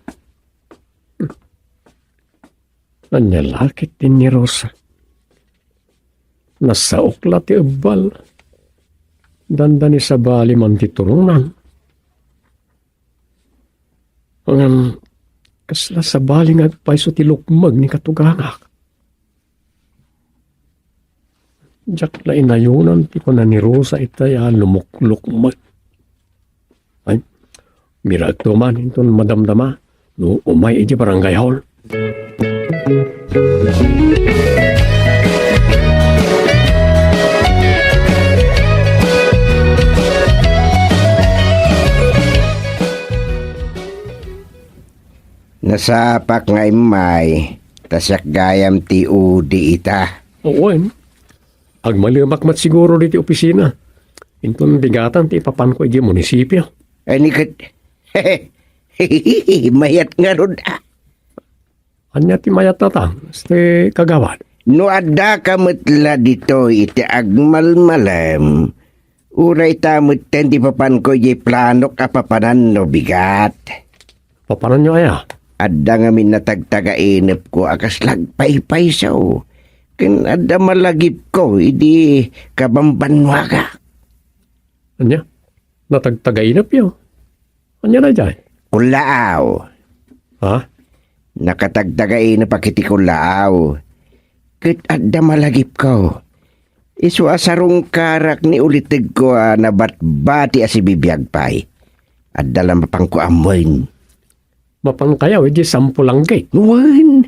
Ania la ketdin ni Rosa? Nasaok la ti ebbal. Dandani sabali man ti turongnang. Ngem, kasla sabali nga agpayso ti lukmeg ni katugangak. Diak la inayonan ti kuna ni Rosa itay a lumuklukmeg. Ay, biraekto man inton madamdama no umay idiay barangay hall. Nasapak nga immay, ta siak gayam ti udi ita. Wen, agmalemak met siguro ditoy opisina. Inton bigatan ti ipapanko idiay munisipio. Ay, ni ket, mayat ngarud, a. Ania ti mayat, Tatang? Iti kagawad? No addaka met la ditoy iti agmalmalem, uray ta metten ti papanko idiay planok a papanan no bigat. Papananyo aya? Adda ngamin natagtagainepko a kasla agpaypayso, ken adda malagipko idi kabambannuagak. Ania? Natagtagainepyo? Ania daydiay? Kullaaw. Ha? Nakatagtagainep a kiti kullaaw. Ket adda malagipko. Isu a sarungkarak ni ulitegko a nabatbati a sibibiag pay. Adda la mapanko ammoen. Mapankayo idiay Sampulanggit? Wen.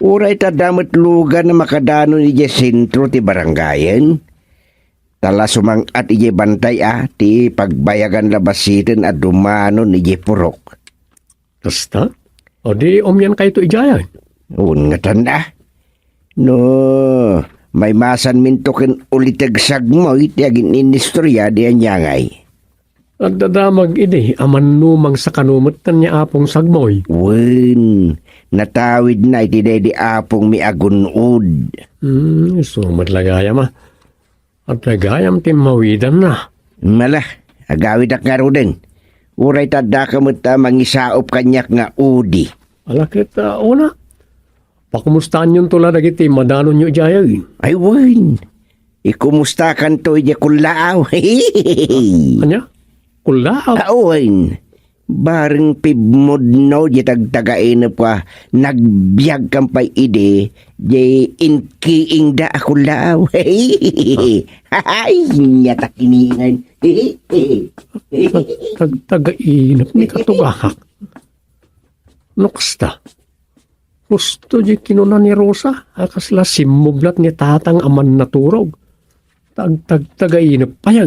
Uray ta adda met lugar a makadanon idiay sentro ti barangayen. Ta la sumang-at idiay bantay a ti pagbayagan la basiten a dumanon idiay purok. Kasta? O di umiankayto idiayen? Wen ngatan a. No, maimasanminto ken uliteg Sagmoy ti agin-inistorya di aniangay. Agdadamag idi a mannumang sakano metten ni Apong Sagmoy. Wen, natawidna iti daydi apongmi a gun-od. Hmm, isu met la gayam a. Adda gayam ti mawidanna. Mala, agawidak ngaruden. Uray ta addaka met a mangisaop kaniak nga udi. Ala ket, ah, una, pakumustaanyonto la dagiti madanonyo idiay. Ay, wen. Ikumustakanto idiay kullaaw. Ania? Kullaaw? Ah, wen. Bareng pibmudno diay tagtagainepko a nagbiagkan pay idi, diay inkiingda a kullaaw. Ay, nia ta kiningan. Tag-, tagtagainep ni katugakak. No kasta, husto diay kinuna ni Rosa a kasla simmublat ni Tatang a mannaturog. Tagtagtagainep pay.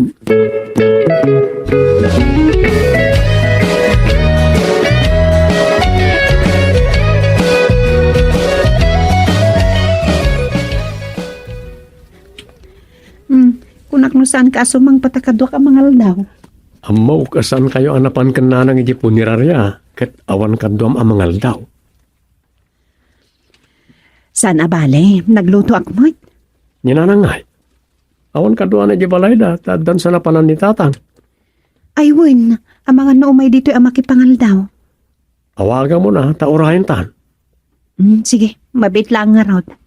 Hmm, kunak no saanka a sumangpet a kaduak a mangaldaw. Ammok a saankayo a napan ken Nanang idiay punerarya ket awan kaduam a mangaldaw. Saan a bale, naglutoak met. Ni Nanang ngay? Awan kaduana idiay balayda, ta addan sa napanan ni Tatang. Ay wen, amangan no umay ditoy a makipangaldaw. Awagamon a, ta urayentan. Hmm, sige, mabiit laeng ngarud.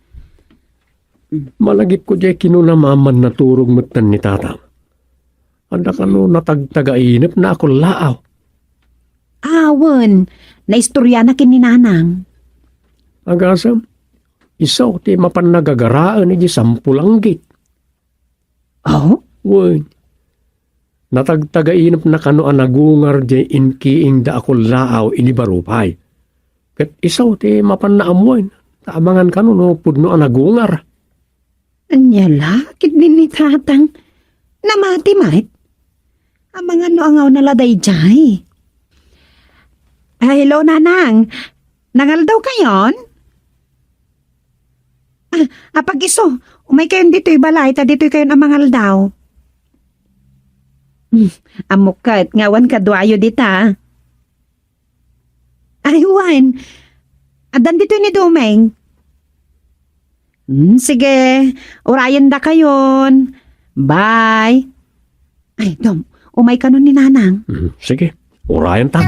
Malagipko diay kinuna a mannaturog metten ni Tatang. Adda kano natagtagainepna a kullaaw? Awen, naistoriana ken ni Nanang. Agasem, isu ti mapan nagagaraen idiay Sampulanggit. Oh? Wen, natagtagainepna kano a nagungar diay inkiingda a kullaaw idi baro pay. Ket isu ti mapan naammoen, ta amangan kano no pudno a nagungar. Ania la, ket ni Tatang, namati met? Amangan no angaw na la daydiay. Ah, hello, Nanang. Nangaldawkayon? Ah, apag-isu, umaykayon ditoy balay, ta ditoykayon a mangaldaw. Hmm, ammok ket nga awan kaduayo dita. Ay, wen. Addan ditoy ni Domeng. Hmm, sige. Urayendakayon. Bye. Ay, Dom, umay kano ni Nanang. Hmm, sige. Urayenta.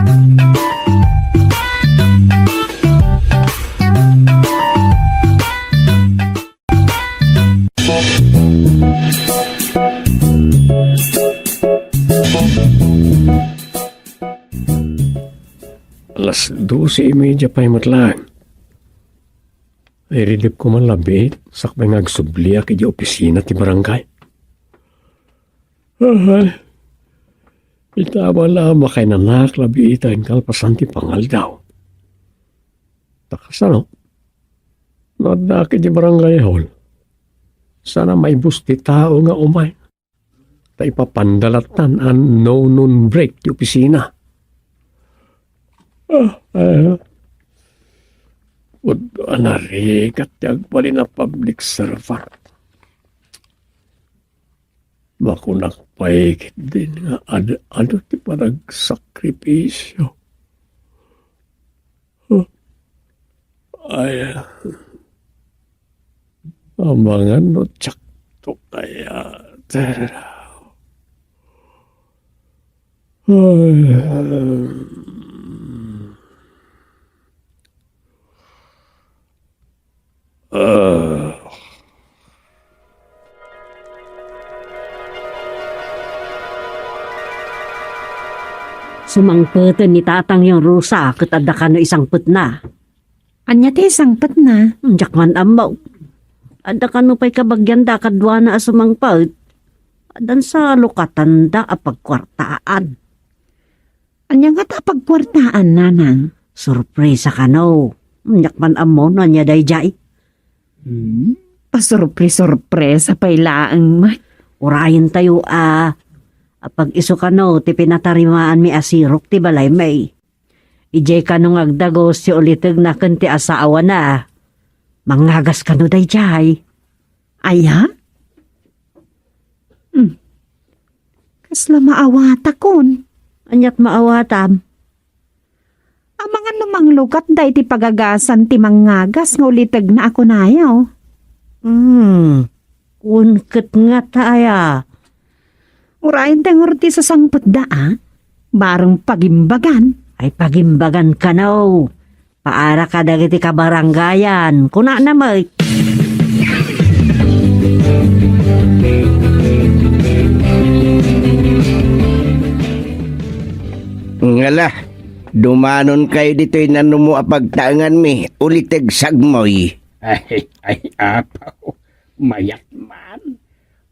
Alas dose y media pay met laeng. Iridepko man la biit, sakbay nga agsubliak idiay opisina ti barangay. Ah, ita awan la a makainanak la biit a inkalpasan ti pangaldaw. Ta kasano? No addaak idiay barangay hall, saan a maibus ti tao nga umay. Ta ipapanda lattan a no noon break ti opisina. Ah, ah. Pudno a narigat ti agbalin a public servant. Makunak pay ketdin nga ad-adu ti panagsakripisio. Huh. Ay, amangan no diakto kayat. Ay, ah. Sumangpeten ni tatangyo, Rosa, ket adda kano isangpetna. Ania ti isangpetna? Diak man ammo. Adda kano pay kabagianda a kaduana a sumangpet? Addan sa lukatanda a pagkuartaan. Ania ngata a pagkuartaan, nanang? Sorpresa kano. Diak man ammo no ania daydiay. Hmm? Pasurpre-sorpresa pay laeng met. Urayentayo a, apag-isu kano ti pinatarimaanmi a sirok ti balaymi. Idiay kano nga agdagus ti ulitegna ken ti asawana. Mangngagas kano daydiay. Aya? Hmm. Kasla maawatakon. Aniat maawatam? Amangan no manglukat da iti pagagasan ti mangngagas nga ulitegna a kunayo. Hmm. Wen ket ngata aya? Urayen ti ngarud ti sasangpetda, a? Bareng pagimbagan. Ay, pagimbagan kano. Paara kadagiti kabarangayan. Kunana met. Ngala, dumanonkayo ditoy nanumo a pagtaenganmi, uliteg Sagmoy. Ay, ay, apo, mayat man.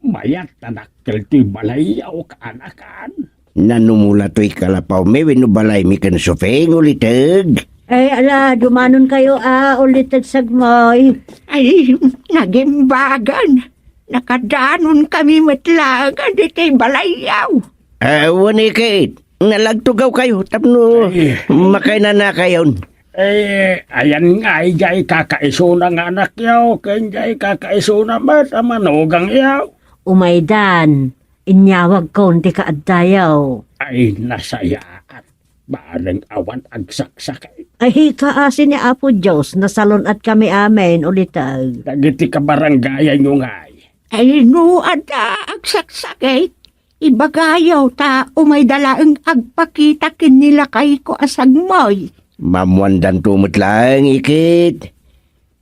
Mayat ta dakkel ti balayyo, kaanakan. Nanumo la toy kalapawmi wenno balaymi ken Soping, uliteg? Ay, ala, dumanonkayo a, uliteg Sagmoy. Ay, nagimbagan. Nakadanonkami met laeng ditoy balayyo. Ah, wen ket, nalagtugawkayo tapno Ay. makainanakayon. Eh, ayan nga, idiay kakaisuna nga anakyo, ken idiay kakaisuna met a manugangyo. Umaydan, inyawagkon ti kaaddayo. Ay, nasayaat. Bareng awan agsaksakit. Ay, kaasi ni Apo Dios, nasalun-atkami amin, uliteg. Dagiti kabarangayanyo ngay. Ay, no adda agsaksakit, ibagayo ta umayda laeng agpakita ken ni lakayko a Sagmoy. Maammoandanto met laeng, iket.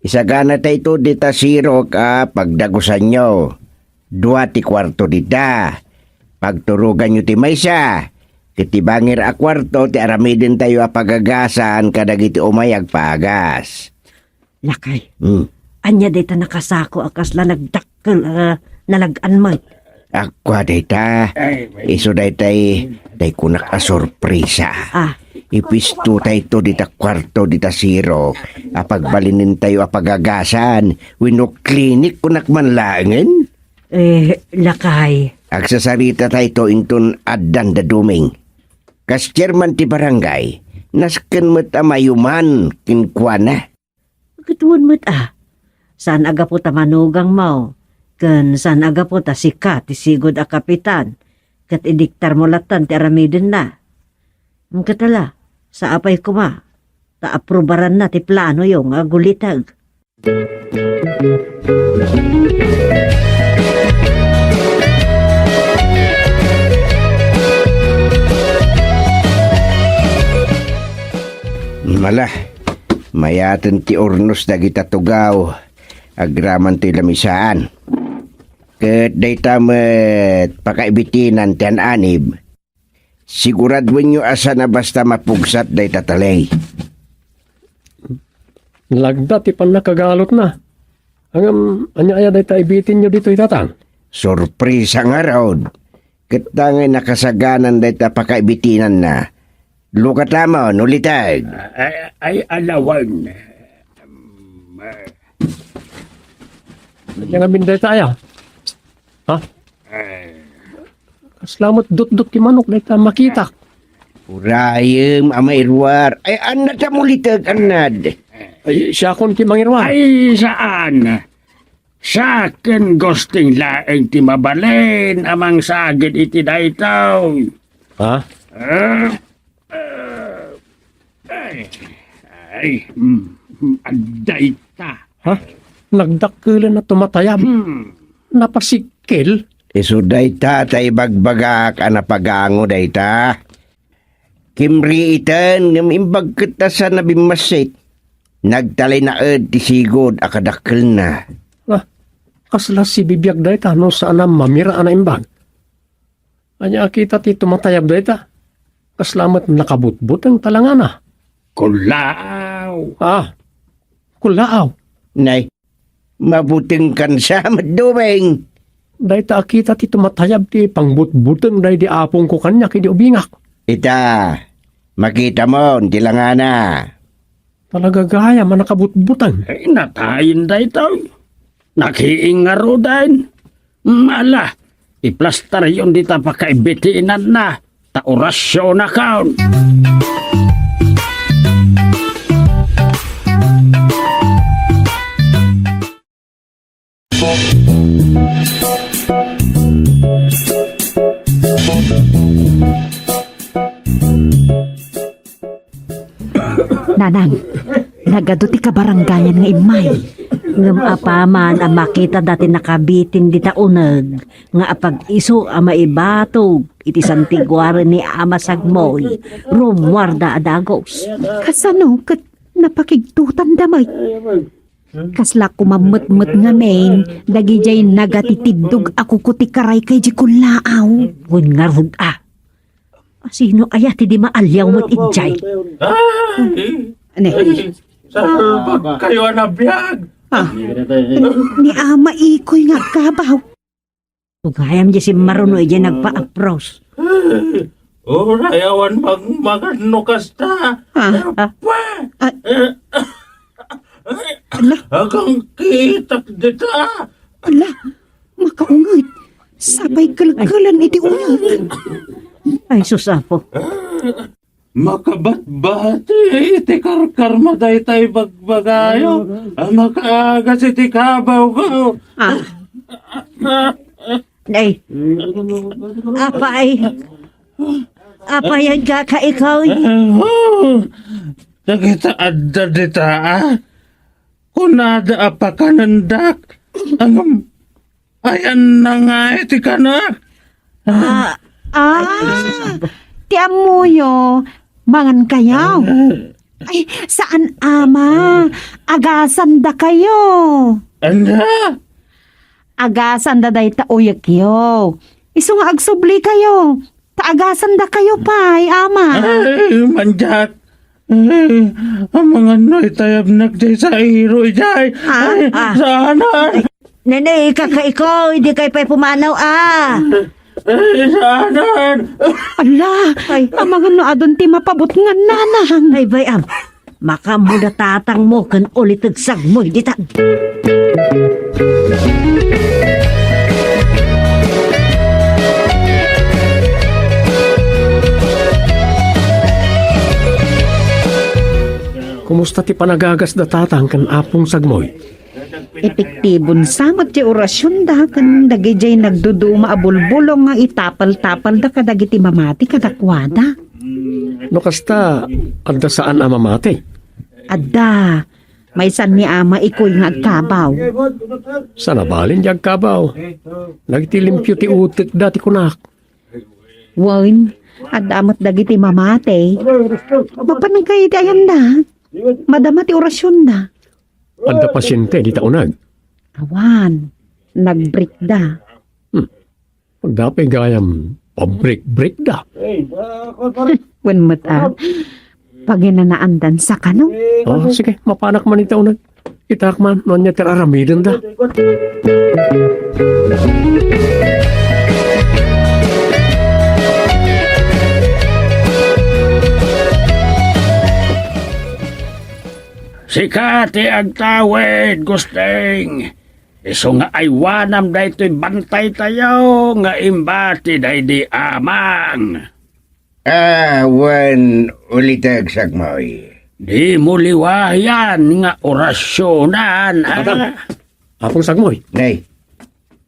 Isaganatayto dita sirok a pagdagusanyo. Dua ti kuarto dita. Pagturoganyo ti maysa, ket ti bangir a kuarto ti aramidentayo a pagagasan kadagiti umay agpagas. Lakay. Hmm. Ania dayta nakasako a kasla nagdakkel a nalag-an met? Kua dayta. Ay, may Isu daytay, tay kunak a sorpresa. Ah. Ipistotayto dita kuarto dita sirok a pagbalinentayo a pagagasan wenno klinik kunak man laengen. Eh, lakay. Agsasaritatayto inton addan da Doming. Kas chairman ti barangay, nasken met a mayuman kenkuana. Ket wen met a, saan a gapu ta manugangmo, ken saan a gapu ta sika ti sigud a kapitan, ket idiktarmo latta ti aramidenna. Ket ala, sa apay koma, ta aprobaranna ti planoyo nga aguliteg. Mala, mayaten ti urnos dagita tugaw, agraman toy lamisaan. Ket dayta met pakaibitinan ti an-anib. Siguraduenyo a saan a basta mapugsat dayta taley. Lagda ti pannakagalotna. Ngem, ania aya dayta ibitinyo ditoy, Tatang? Sorpresa ngarud. Ket ta ngay nakasaganan dayta pakaibitinanna. Lukatamon, uliteg. Ay, ay, alawan. Ania ngamin dayta aya? Ha? Eh. Kasla met dutdot ti manok dayta makitak. Urayem a mairuar. Ay, annad ta muliteg, annad. Ay, siakon ti mangiruar. Ay, saan. Saken gusting laeng ti mabalin a mangsagid iti daytoy. Ha? Eh, eh, ay, ay, mm, mm, adda ita. Ha? Nagdakkelan a tumatayab. Hmm. Napasikkel? Isu dayta ta ibagbagak a napagango dayta. Kimriiten ngem imbag ket ta saan a bimmassit. Nagtalinaed ti sigud a kadakkelna. Ah, kasla sibibiag dayta no saan a mamira a naimbag. Ania a kita ti tumatayab dayta? Kasla met nakabutbuteng talangana. Kullaaw. Ah, kullaaw. Nay, mabutengkan sa met, Doming. Dayta a kita ti tumatayab ti pangbutbuteng daydi apongko kaniak idi ubingak. Ita, makitamon ti langana. Talaga gayam a nakabutbuteng. Ay, natayen daytoy. Nakiing ngaruden. Mala, iplastaryon dita pakaibitinanna, ta orasyon a kaon. Nanang, nagadu ti kabarangayan nga immay. Ngem apaman a makita dati nakabitin dita uneg nga apag-isu a maibatog iti santiguaren ni Ama Sagmoy, rummuarda a dagus. Kasano ket napakigtutanda met? Kasla kumametmet ngamin dagidiay nagatitiddog a kukutikaraykay di kullaaw. Wen ngarud a. Asino aya ti di maaliaw met idiay? Ay! Ne. Ay, salbag kayo a nabiag! Ah, ni Ama Ikoy nga agkabaw. Tugayam di simmaruno idiay nagpaapros. Uray awan magmagad no kasta. Ah. Pwe! Ah. Eh, Ala. Agangkitak dita. Ala, makaunget. Sapay kelkelen iti uneg. Ay, sus, Apo. Makabatbati iti karkarma dayta ibagbagayo a makaagas iti kabawko. Ah. Ay. Apay. Apay, adda ka ikaw. Dagita adda dita, ah. Kunada a pakanendak. Ngem, ayanna nga iti kanak. Ah, ah, ti ammoyo, mangan kayo. Ay, saan, Ama. Agasanda kayo. Anda? Agasanda dayta uyekyo. Isu nga agsubli kayo. Ta agasanda kayo pay, Ama. Ay, mandiak. Ay, amangan no itayabnak jay sairo, ijay. Ah, ay, ah. Saanan. Nene, kakaiko, idi kay pay pumanaw, ah. Ay, saanan. Ala, ay. Amangan no adun ti mapabutngan, nanang. Ay, bay, am. Makaammoda tatangmo ken ulitegsagmo dita. Kumusta ti panagagasda tatang ken Apong Sagmoy? Epektibon sa met ti orasionda ken dagidiay nagduduma a bulbulong nga itapaltapalda kadagiti mamati kadakuada. No kasta, adda saan a mamati? Adda. Maysa ni Ama Ikoy nga agkabaw. Saan a balin ti agkabaw? Dagiti limpio ti utekda ti kunak. Wen, adda met dagiti mamati. Mapan kay iti ayanda. Madama ti orasionda. Adda pasiente dita uneg? Awan. Nagbrikda. Hmm. Adda pay gayam pabrik-brikda. Wen met a. Paginanaandan sa kano? Oh, sige, mapanak man ita uneg. Itak man, no ania ti aramidenda. Sika ti agtawid, Gusting. Isu nga aywanam daytoy bantaytayo nga imbati daydi Amang. Ah, wen, uliteg, Sagmoy. Dimo liwayan nga orasionan, ah. Atang, Apong Sagmoy. Nay,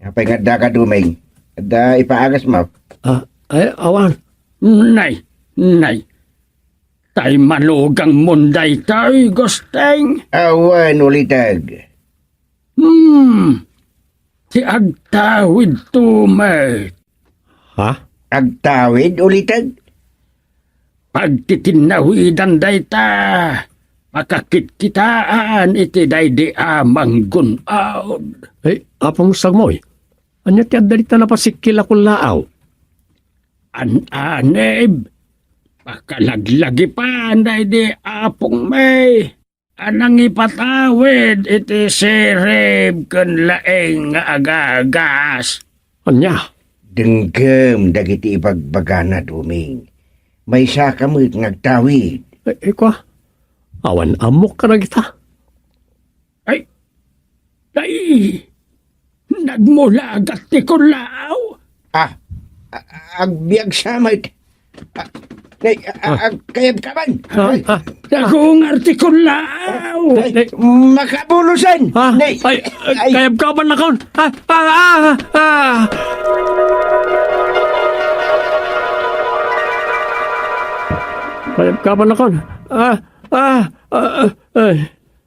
apay nga adda ka, Duming? Adda ipaagasmo? Ah, ay, awan. Nay, nay. Tay manugangmon daytoy, Gusting. Awan, uliteg. Hmm. Ti agtawidto met. Ha? Agtawid, uliteg? Pagtitinnawidan dayta, pakakitkitaan iti daydi a manggun-od. Ay, Apong Sagmoy, ania ti adda dita napasikkil a kullaaw? An-anib, pakalaglagipan daydi Apong May. A nangipatawid iti sirib ken laeng nga agagas. Ania? Denggem dagiti ibagbagana, Duming. Maysaka met nga agtawid. Eh, eh, kua? Awan ammok kadagita. Ay, ay, nagmulagat ti kullaaw. Ah, a-, agbiag sa met. Ah, nay, a-, a-, Ah. Ag-, kayab ka man? Ah, Ay, ah. Nagungar ti kullaaw. Ay, Nay. Makabulosan. Ah, Nay. Ay, ay, Ay. Kayab ka man nakon? Ah, ah, ah, ah. Kayab ka man nakon? Ah, ah, ah, ay.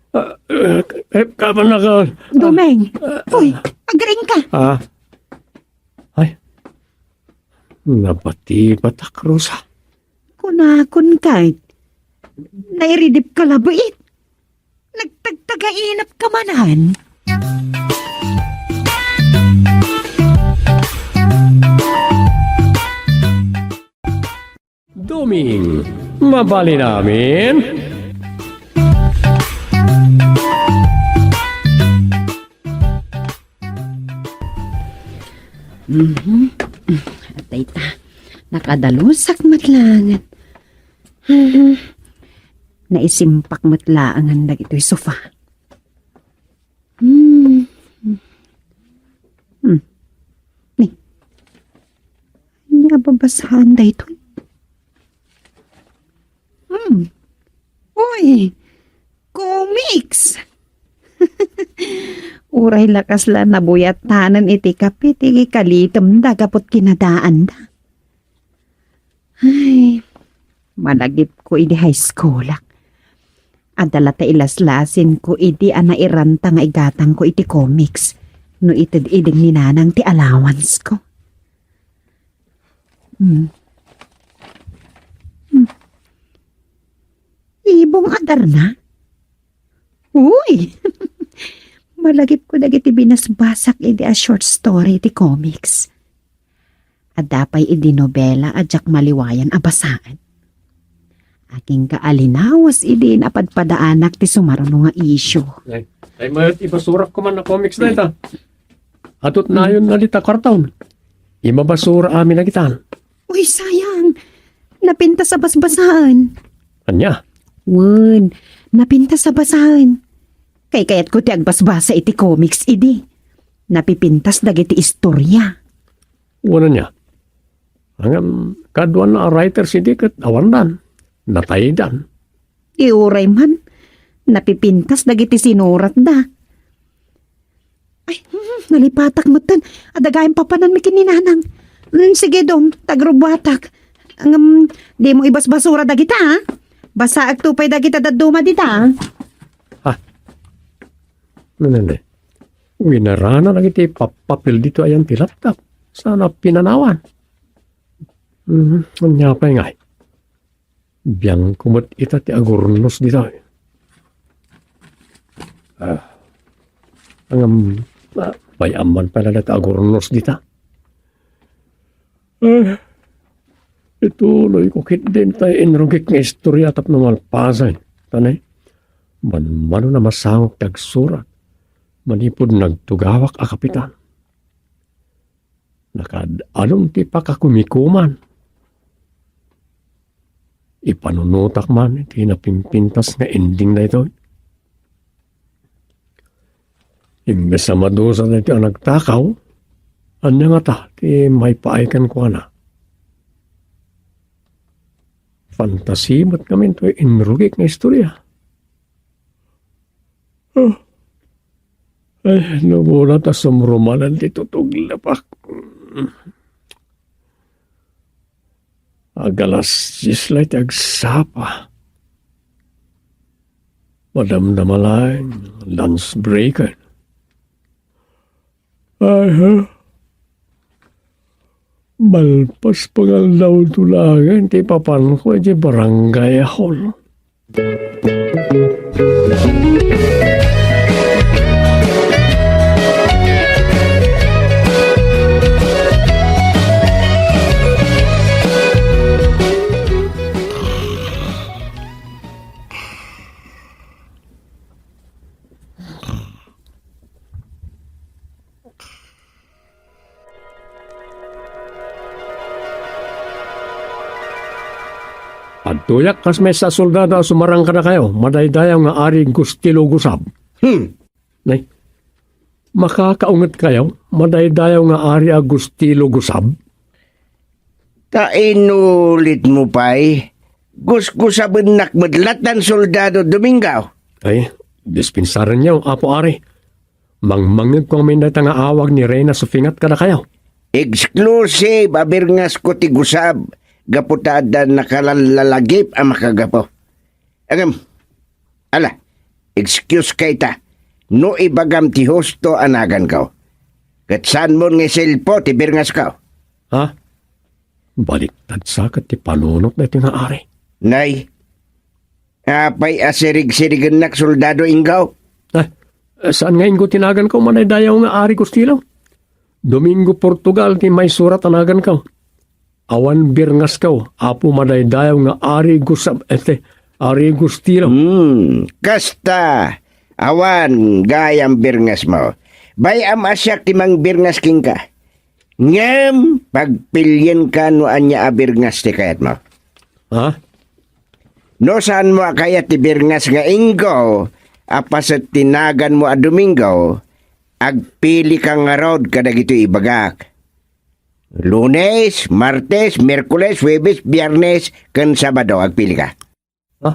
Ah, eh, eh, kapan na ka? Doming! Ah, uy, agriing ka! Ah. Ay. Nabatibatak, Rosa. Kunakon kay, nairidip ka labiit. Nagtagtagainap ka manen. Doming, mabalin amin? Mhm. Atay ta. Nakadalusak met laeng. Mhm. Naisimpak met laeng dagitoy sofa. Hmm. Hmm. Ni. Ania a babasaan daytoy? Hmm. Uy, comics! Uray la kasla nabuyatanen iti kape ti kalitemda gapu ti kinadaanda. Ay, malagipko idi high schoolak. Adda la ta ilaslasinko idi a nairanta nga igatangko iti comics no ited ideng ni Nanang ti allowancesko. Hmm. Hmm. Ibong a darna? Uy! Malagipko dagiti binasbasak idi a short story ti comics. Adda pay idi nobela a diak maliwayan a basaen. Agingga a linawas idi napadpadaanak ti sumaruno nga issue. Ay, ay, mayat ibasurak ko man a comics dayta. Atot nayon na dita karton. Imabasura amin a gitan. Uy, sayang. Napintas a basbasaen. Ania? Wen, napintas a basaen. Kaykayatko ti agbasbasa iti comics idi. Napipintas dagiti istorya. Wen ania? Ngem, kaduana a writers idi ket awandan. Nataydan. Ti uray man, napipintas dagiti sinuratda. Ay, hmm, nalipatak metten. Adda gayam papananmi ken ni Nanang. Hmm, sige, Dom, ta agrubbuatak. Ngem, dimo ibasbasura dagita, a? Basaekto pay dagita dadduma dita, a? Ha? Nene, winarana dagiti pappapil ditoy ayan ti laptop. Saan a pinanawan? Mhm, ania pay ngay? Biangko met ita ti agurnos ditoy. Ah, ngem, ah, bay-am man pay la dayta agurnos dita. Ah, ituloyko ketdin tay inrugik nga istoria tapno malpasen. Ta ne, manmanon a masangok ti agsurat manipud nagtugawak a kapitan. Nakaad-adun ti pakakumikuman. Ipanunotak man iti napimpintas nga ending daytoy. Imbes a madusa daytoy a nagtakaw, ania ngata ti maipaay kenkuana? Fantasi met ngamin toy inrugik nga istoria. Ah. Ay, no, muna ta sumrumanan ti tutuglepak. Agalas dies la iti agsapa. Madamdama laeng lunch break. Ay, ha? Malpas pangaldawto laeng ti ipapanko iti barangay hall. Adtoyak kas maysa a soldado a sumarang kadakayo, madaydayaw nga Ari Gustilo Gusab. Hmm. Nay, makakaunget kayo, madaydayaw nga Ari a Gustilo Gusab? Ta inulitmo pay, gusgusabennak met lattan soldado Domingo. Ay, dispensarenyo, Apo Ari. Mangmangngegko ngamin dayta nga awag ni Reyna Sufingat kadakayo. Exclusive a birngasko ti gusab, gapu ta adda nakalallalagip a makagapu. Agam, ala, Excuse ka ita. No ibagam ti husto a naganko. Ket saanmon nga isilpo ti birngasko. Ha? Baliktad sa ket ti panunot daytoy nga ari. Nay, apay a sirigsirigennak, Soldado Ingo? Ah, saan nga Ingo ti naganko, Manay Dayaw nga Ari Gustilo? Domingo Portugal ti maisurat a naganko. Awan birngasko, Apo Manay Dayaw nga Ari Gusab-, este, Ari Gustilo. Hmm, kasta, awan gayam birngasmo. Bay-am a siak ti mangbirngas kenka. Ngem pagpilienka no ania a birngas ti kayatmo. Ha? No saanmo a kayat ti birngas nga Ingo a paset ti naganmo a Domingo, agpilika ngarud kadagitoy ibagak. Lunes, Martes, Miyerkules, Huwebes, Biyernes, ken Sabado, agpilika. Ha?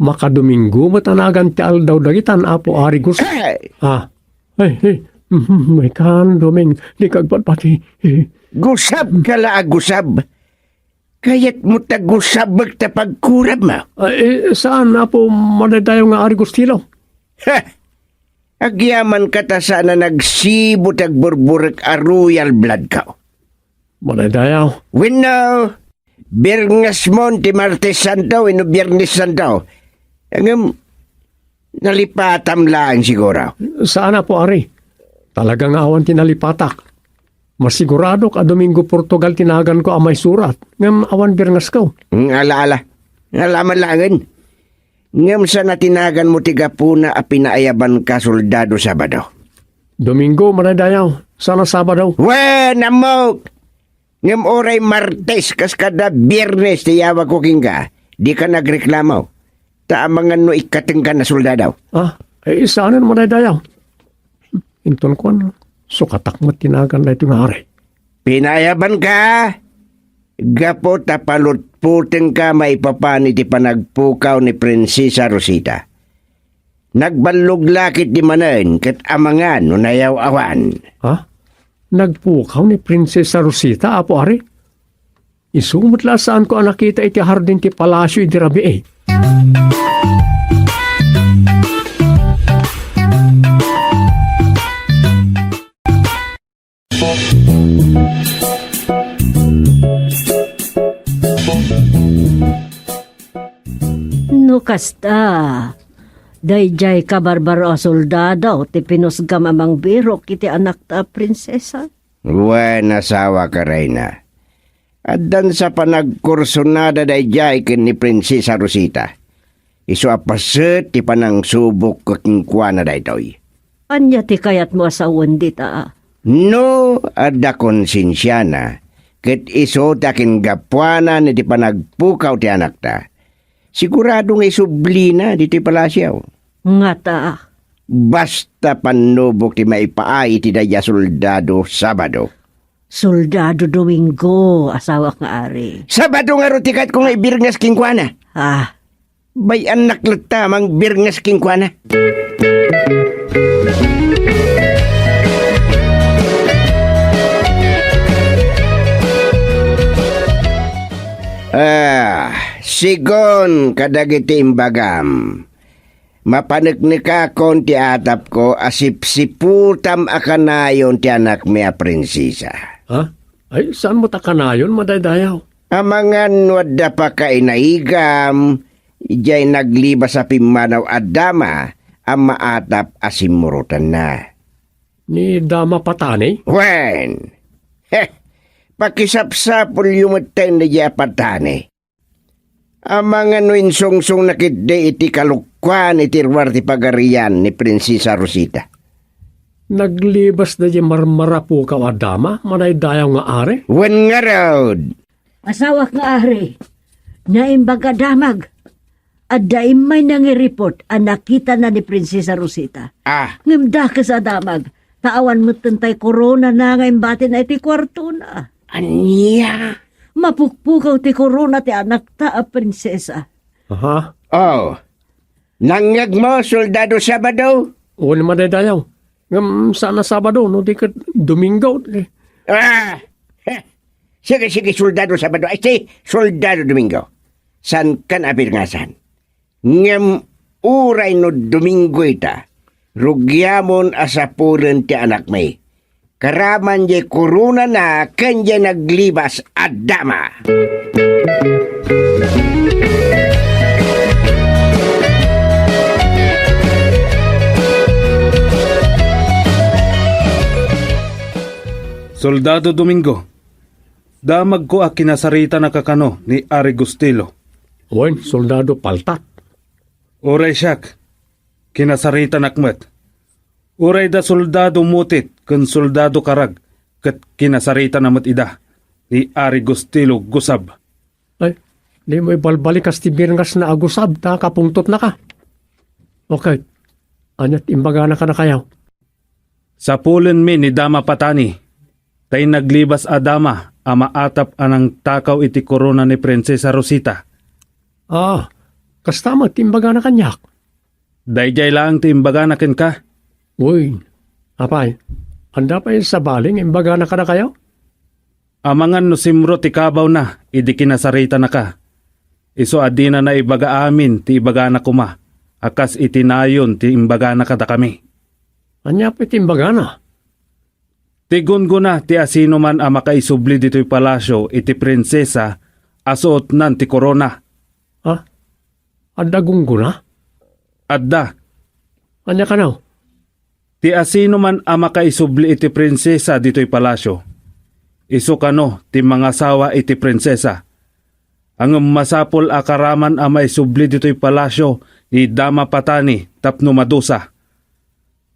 Makadomingo met a nagan ti aldaw dagitan, Apo Ari Gus-, Hey! Ah. Ay, ay. Mhm, ay kan, Doming, di kagpatpati. Eh. Gusab ka la a gusab. Kayatmo ta gusabek ta pagkurabmo? Ah, eh, saan, Apo Manay Dayaw nga Ari Gustilo? Ha! Agyaman ka ta saan a nagsibo ti agburburek a royal blood ka. Manay Dayaw. Wenno, birngasmon ti Martes Santo wenno Biernes Santo. Ngem, nalipatam laeng siguro. Saan, Apo Ari. Talaga nga awan ti nalipatak. Masiguradok a Domingo Portugal ti naganko a maisurat, ngem awan birngasko. Mm, ala, ala. Ala man laengen. Ngem saan a ti naganmo ti gapuna a pinaayabanka, Soldado Sabado? Domingo, Manay Dayaw. Saan a Sabado? Wen, ammok! Ngem uray Martes kas kada Biernes ti yawagko kenka, dika nagreklamo. Ta amangan no ikkatengkan a Soldado. Ah, eh, saanen, Manay Dayaw? Inton kuan, sukatak met ti nagan daytoy nga ari. Pinaayabanka? Gapu ta palutpotengka maipapan iti panagpukaw ni Prinsesa Rosita. Nagballog la ketdi manen ket amangan no nayaw-awan. Ha? Nagpukaw ni Prinsesa Rosita, Apo Ari? Isu met la a saanko a nakita iti hardin ti palasio idi rabii. No kasta, daydiay kabarbaro a soldado ti pinusgam a mangbirok iti anakta a prinsesa? Wen, asawak a reyna. Addan sa panagkursunada daydiay ken ni Prinsesa Rosita. Isu a paset ti panangsubok kenkuana daytoy. Ania ti kayatmo a sawen dita? No adda konsensiana, ket isu ti akingapuanan iti panagpukaw ti anakta, sigurado nga isublina ditoy palasio. Ngata? Basta pannubok ti maipaay iti daydiay a soldado Sabado. Soldado Domingo, asawak nga ari. Sabado ngarud ti kayatko nga ibirngas kenkuana. Ah. Bay-annak latta a mangbirngas kenkuana. Ah, sigun kadagiti imbagam, mapaneknekakon ti atapko a sipsiputam a kanayon ti anakmi a prinsesa. Ha? Ay, saanmo ta kanayon, madaydayaw? Amangan no adda pakainaigam, idiay naglibas a pimmanaw a dama a maatap a simmurotanna. Ni Dama Patani? Wen! Heh! Pakisapsapulyo metten daydiay a Patani. Amangan no insungsongna ketdi iti kalukkuan iti ruar ti pagarian ni Prinsesa Rosita. Naglibas daydiay marmarapukaw a dama, madaydayaw nga ari? Wen ngarud! Asawak nga ari, naimbag a damag. Adda immay nangiripot a nakitana ni Prinsesa Rosita. Ah. Ngem dakes a damag, ta awan metten tay koronana nga imbatina iti kuartona. Ania? Mapukpukaw ti korona ti anakta a prinsesa. Aha. Oh. Nangngegmo, Soldado Sabado? Wen, madaydayaw. Ngem saan a Sabado, no di ket Domingo. Ah! Heh. Sige, sige, Soldado Sabado. Ay, si Soldado Domingo. Saankan a birngasan. Ngem uray no Domingo ita, rugiamon a sapulen ti anakmi. Karaman jay koronana ken jay naglibas a dama. Soldado Domingo, damagko a kinasaritanaka kano ni Ari Gustilo. Wen, Soldado Paltat. Uray siak, kinasaritanak met. Uray da Soldado Mutit ken Soldado Karag ket kinasaritana met ida ni Ari Gustilo Gusab. Ay, dimo ibalbalikas ti birngasna a Gusab ta kapungtotnaka. Okay, ania ti imbagana kadakayo? Sapulenmi ni Dama Patani, tay naglibas a dama a maatap a nangtakaw iti korona ni Prinsesa Rosita. Ah, kasta met ti imbagana kaniak. Daydiay laeng ti imbagana kenka. Uy, apay, adda pay sabali nga imbagana kadakayo? Amangan no simro ti kabawna idi kinasaritanaka. Isu a dina naibaga amin ti ibagana koma, a kas iti nayon ti imbagana kadakami. Ania pay ti imbagana? Ti gunggona ti asinoman a makaisubli ditoy palasio iti prinsesa a suotnan ti korona. Ha? Adda gunggona? Adda. Ania kano? Ti asinoman a makaisubli iti prinsesa ditoy palasio, isu kano ti mangasawa iti prinsesa. Ngem masapul a karaman a maisubli ditoy palasio ni Dama Patani tapno madusa.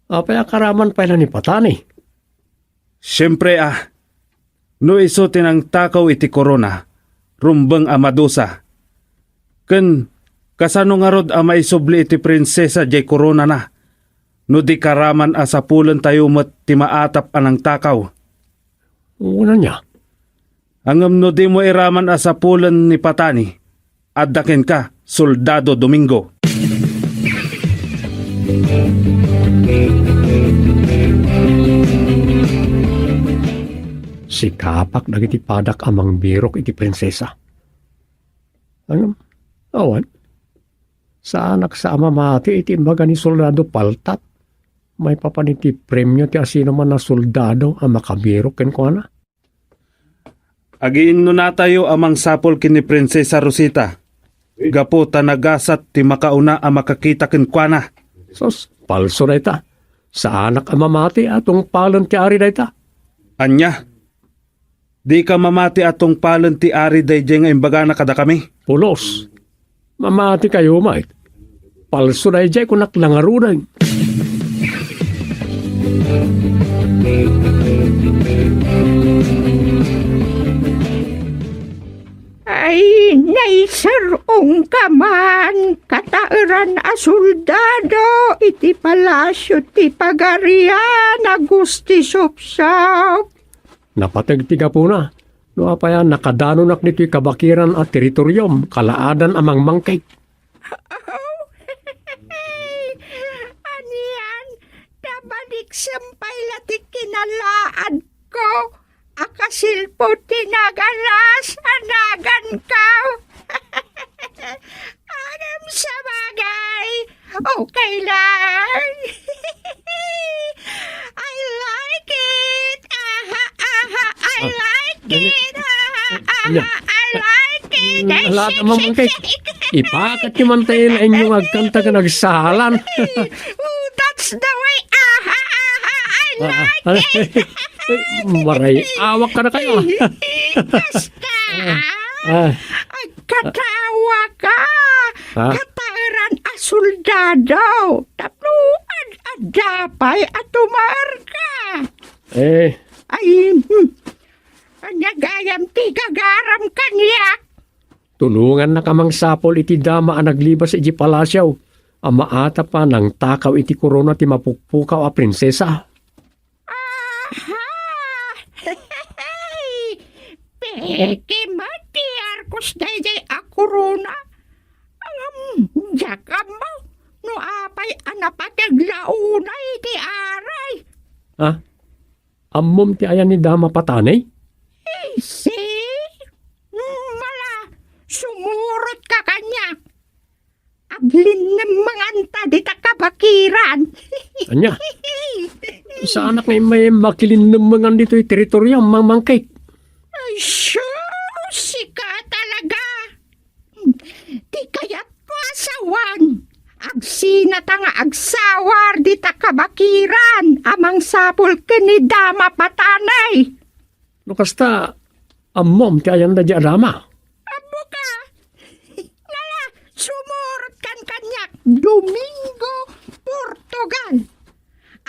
Apay a karaman pay la ni Patani? Siempre a, no isu ti nangtakaw iti korona, rumbeng a madusa. Ken kasano ngarud a maisubli iti prinsesa diay koronana, no di karaman a sapulentayo met ti maatap a nangtakaw? Wen ania? Ngem no dimo iraman a sapulen ni Patani, adda kenka, Soldado Domingo. Sikapak dagiti padak a mangbirok iti prinsesa. Ngem, awan. Saanak sa a mamati iti imbaga ni Soldado Paltat. Maipapan iti premio ti asinoman a soldado a makabirok kenkuana. Agiinnonatayo a mangsapul ken ni Prinsesa Rosita, gapu ta nagasat ti makauna a makakita kenkuana. Sus, palso dayta. Saanak a mamati a tungpalen ti ari dayta. Ania? Dika mamati a tungpalen ti ari daydiay nga imbagana kadakami? Pulos. Mamati kayo, Mike. Palso daydiay, kunak la ngaruden. Ay, naisar-ongka man, kataeran a soldado iti palasio ti Pagarian a Gusti Supsop. Napateg ti gapuna, no apay a nakadanonak ditoy kabakiran a teritoriom, kalaadan a mangmangkeg. Anian, nabaliksem pay la ti kinalaadko a kasilpo ti nagalas a nagankaw. Ngem sabagay, okay lang. I like it. Aha, aha, I Ah, like dali. it. Aha, aha, Anya? I like it. Mm, Ay, ala, shake, amang shake, kay shake. Ipakat ti man tayo na inyong agkanta ken agsalan. Oh, that's the way. Aha, aha, I Ah, ah, like it. Maray, awak ka na kayo. Basta. Ah. Agkatawa ka. Ha? Kataeran a soldado. Tapno ad-adda pay a tumaer ka. Eh. Ay, hmm. Ania gayam ti gagaram kaniak? Tulongannak a mangsapul iti dama a naglibas iti palasio a maatap a nangtakaw iti korona ti mapukpukaw a prinsesa. Aha! Peke met ti arkos daydiay a korona. Ngem diak ammo no apay a napateg la unay ti aray. Ah? Ammom ti ayan ni Dama Patani? Isi, mala, sumurot ka kaniak. Linnemmenganta dita kabakiran. Ania? Saanak nga immay makilinnemmengan ditoy teritoriom, Mang Mangkik. Ay, sus, sika talaga. Ti kayatko a sawen, agsinata nga agsawar dita kabakiran a mangsapul ken ni Dama Patanay. No kasta, ammom ti ayan daydi a dama? Ammoka. Nala, sumurotkan kaniak, Domingo Portugal.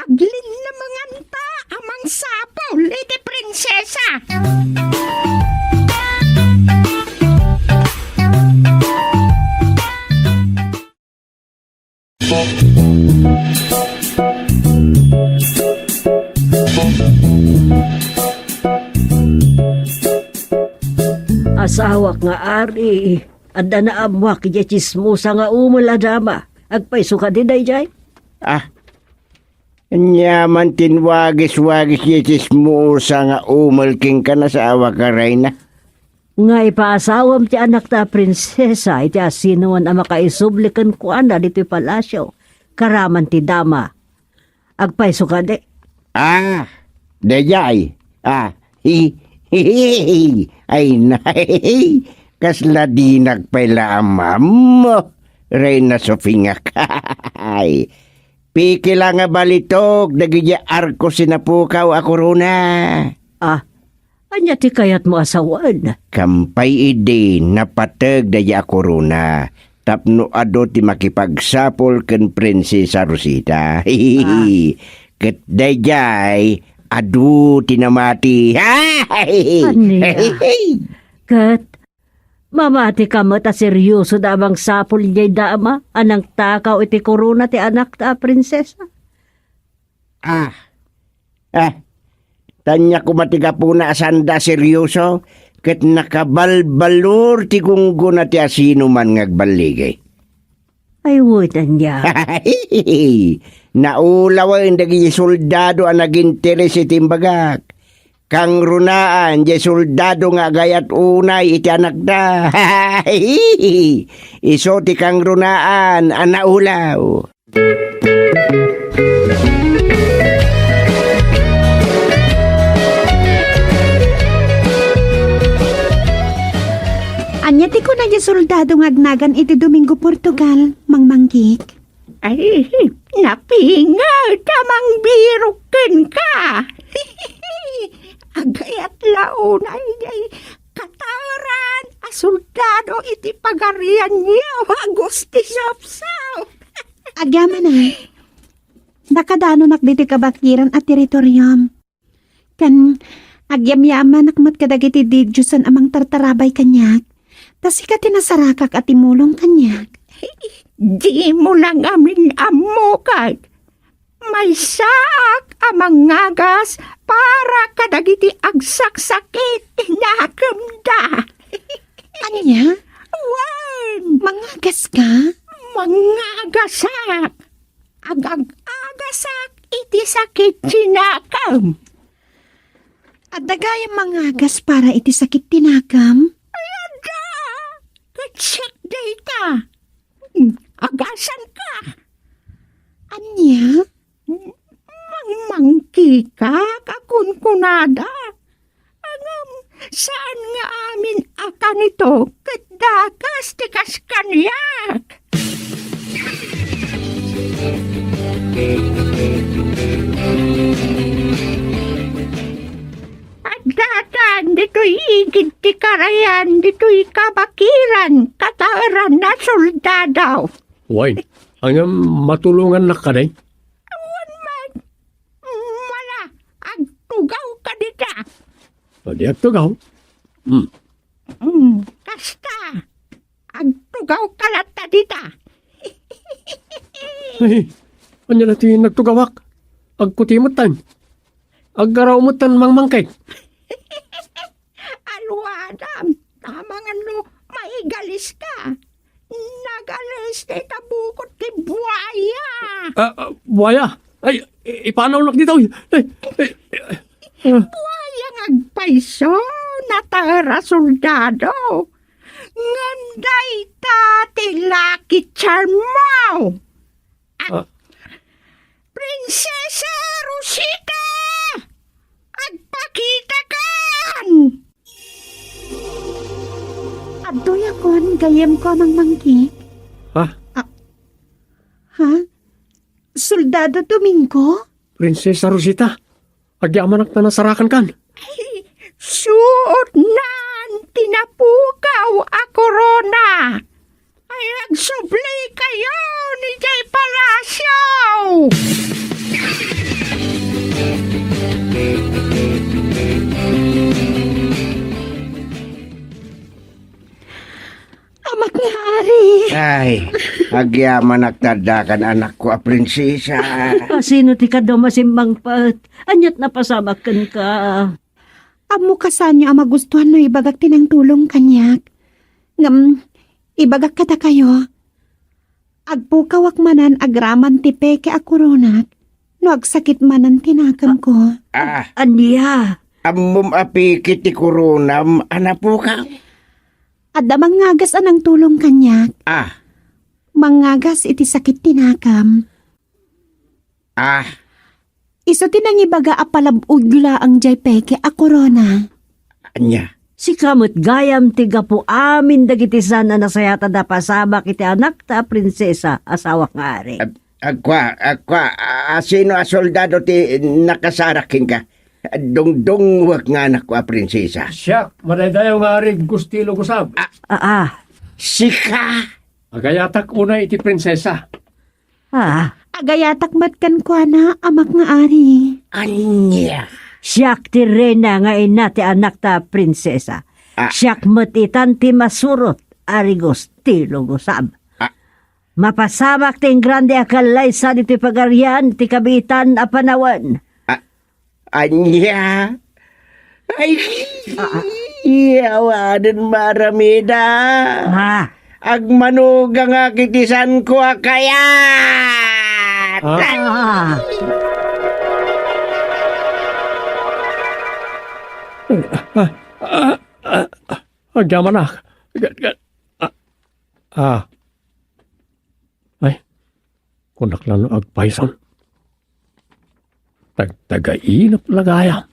Aglinnemenganta a mangsapul iti prinsesa. Asawak nga ari, adda naammoak idiay tsismosa nga umel a dama. Agpayso kadi daydiay? Ah, ania man ti inwagis-wagis idiay tsismosa nga umel kenka, asawak a reyna? Nga ipaasawam ti anakta a prinsesa iti asinoman a makaisubli kenkuana ditoy palasio, karaman ti dama. Agpayso kadi? Ah, daydiay. Ah, hi, hi, hi, hi. Ay, na, hi, hi, hi. Kasla dinak pay la ammo, Reyna Sofia. Ay, pigsa la nga balitok dagiti arko sinapukaw a korona. Ah, ania ti kayatmo a sawen? Kampay idi napateg daydiay a korona tapno adu ti makipagsapul ken Prinsesa Rosita. Ah. Ket daydiay, adu ti namati. Ania? Ket mamatika met a seriosoda a mangsapul diay dama a nangtakaw iti korona ti anakta a prinsesa? Ah. Ah. Ania koma ti gapuna a saanda a serioso, ket nakabalbalor ti gunggona ti asinoman nga agballigi. Ay, wen, ania? Naulawen dagiti soldado a naginteres iti imbagak. Kangrunaan diay soldado nga agayat unay iti anakda. Isu ti kangrunaan a naulaw. Ania ti kuna diay soldado nga agnagan iti Domingo, Portugal, Mang Mangkik? Ay, napinget a mangbirok kenka. Agayat la unay diay kataeran a soldado iti pagarianyo, Agusti Siopsop. Agyamanak, dakadanonak ditoy kabakiran a teritoriom. Ken agyamyamanak met kadagiti didiosen a mangtartarabay kaniak, ta sika ti nasarakak a timulong kaniak. Dimo la ngamin ammo ket maysaak a mangagas para kadagiti agsaksakit ti nakemda. Ania? Wen! Mangagaska? Mangagasak! Agag-agasak iti sakit ti nakem. Adda gayam mangagas para iti sakit ti nakem? Ay, adda! Ket siak dayta. Agasanka. Ania? Mangmangkikak a kunkunada. Ngem saan nga amin a kanito ket dakas ti kas kaniak. Addatan ditoy igid ti karayan ditoy kabakiran kataeran a soldado. Wen, ngem matulongannak kadi? Wen met. Mala, agtugawka dita. Adi agtugaw? Hmm. Hmm, kasta. Agtugawka latta dita. Ay, ania la ti nagtugawak? Agkuti metten. Aggaraw metten, Mang Mangkik. Aluadam, amangan no maigaliska. Nagalis dayta bukod ti buaya. Ah, ah, buaya? Ay, i-, ipanawnak ditoy. Ay, ay, ah. Buaya nga agpayso, nataer a soldado. Ngem Dayta ti lucky charm mo! Ah. Prinsesa Rosita! Agpakitakan! Adtoy a kuan, gayyemko a mangmangkik. Ha? Ah. Ha? Soldado Domingo? Prinsesa Rosita, agyamanak ta nasarakankan. Ay, suotnan ti napukaw a korona. Ay, agsubli kayo ni Jay Palacio! Amak nga ari. Ay, agyamanak ta addakan, anakko a prinsesa. Asino ti kaduam a simmangpet? Aniat napasamak kenka? Ammok a saanyo a magustuhan no ibagak ti nangtulong kaniak. Ngem, ibagak kadakayo, agpukawak manen agraman ti peke a koronak no agsakit manen ti nakemko. Ah. Ania? Ammom a peke ti koronam a napukaw? Adda mangngagas a nangtulong kaniak. Ah. Mangngagas iti sakit ti nakem. Ah. Isu ti nangibaga a palab-og laeng jay peke a korona. Ania? Sika met gayam ti gapu amin dagiti saan a nasayaat a napasamak iti anakta a prinsesa, asawak nga ari. Ag-, agkua, agkua, a-, asino a soldado ti nakasarak kenka? Dungdungwek nga anakko a prinsesa. Siak, madaydayaw nga ari Gustilo Gusab. Ah. Aa. Sika? Agayatak unay iti prinsesa. Ah. Agayatak met kenkuana, amak nga ari. Ania? Siak ti reyna nga ina ti anakta a prinsesa. Ah. Siak met itan ti masurot, Ari Gustilo Gusab. Ah. Mapasamak ti ingrande a kallaysan iti pagarian ti kabiitan a panawen. Ah. Ania? Ay, ah, ah. Awanen maaramida. Ah. Agmanugangak iti sanko a kayat. Ah. Ah, ah, ah, ah, agyamanak. Ga-, ga-, ah, ah. Ay, kunak lang no agpayson. Tagtagainep la gayam.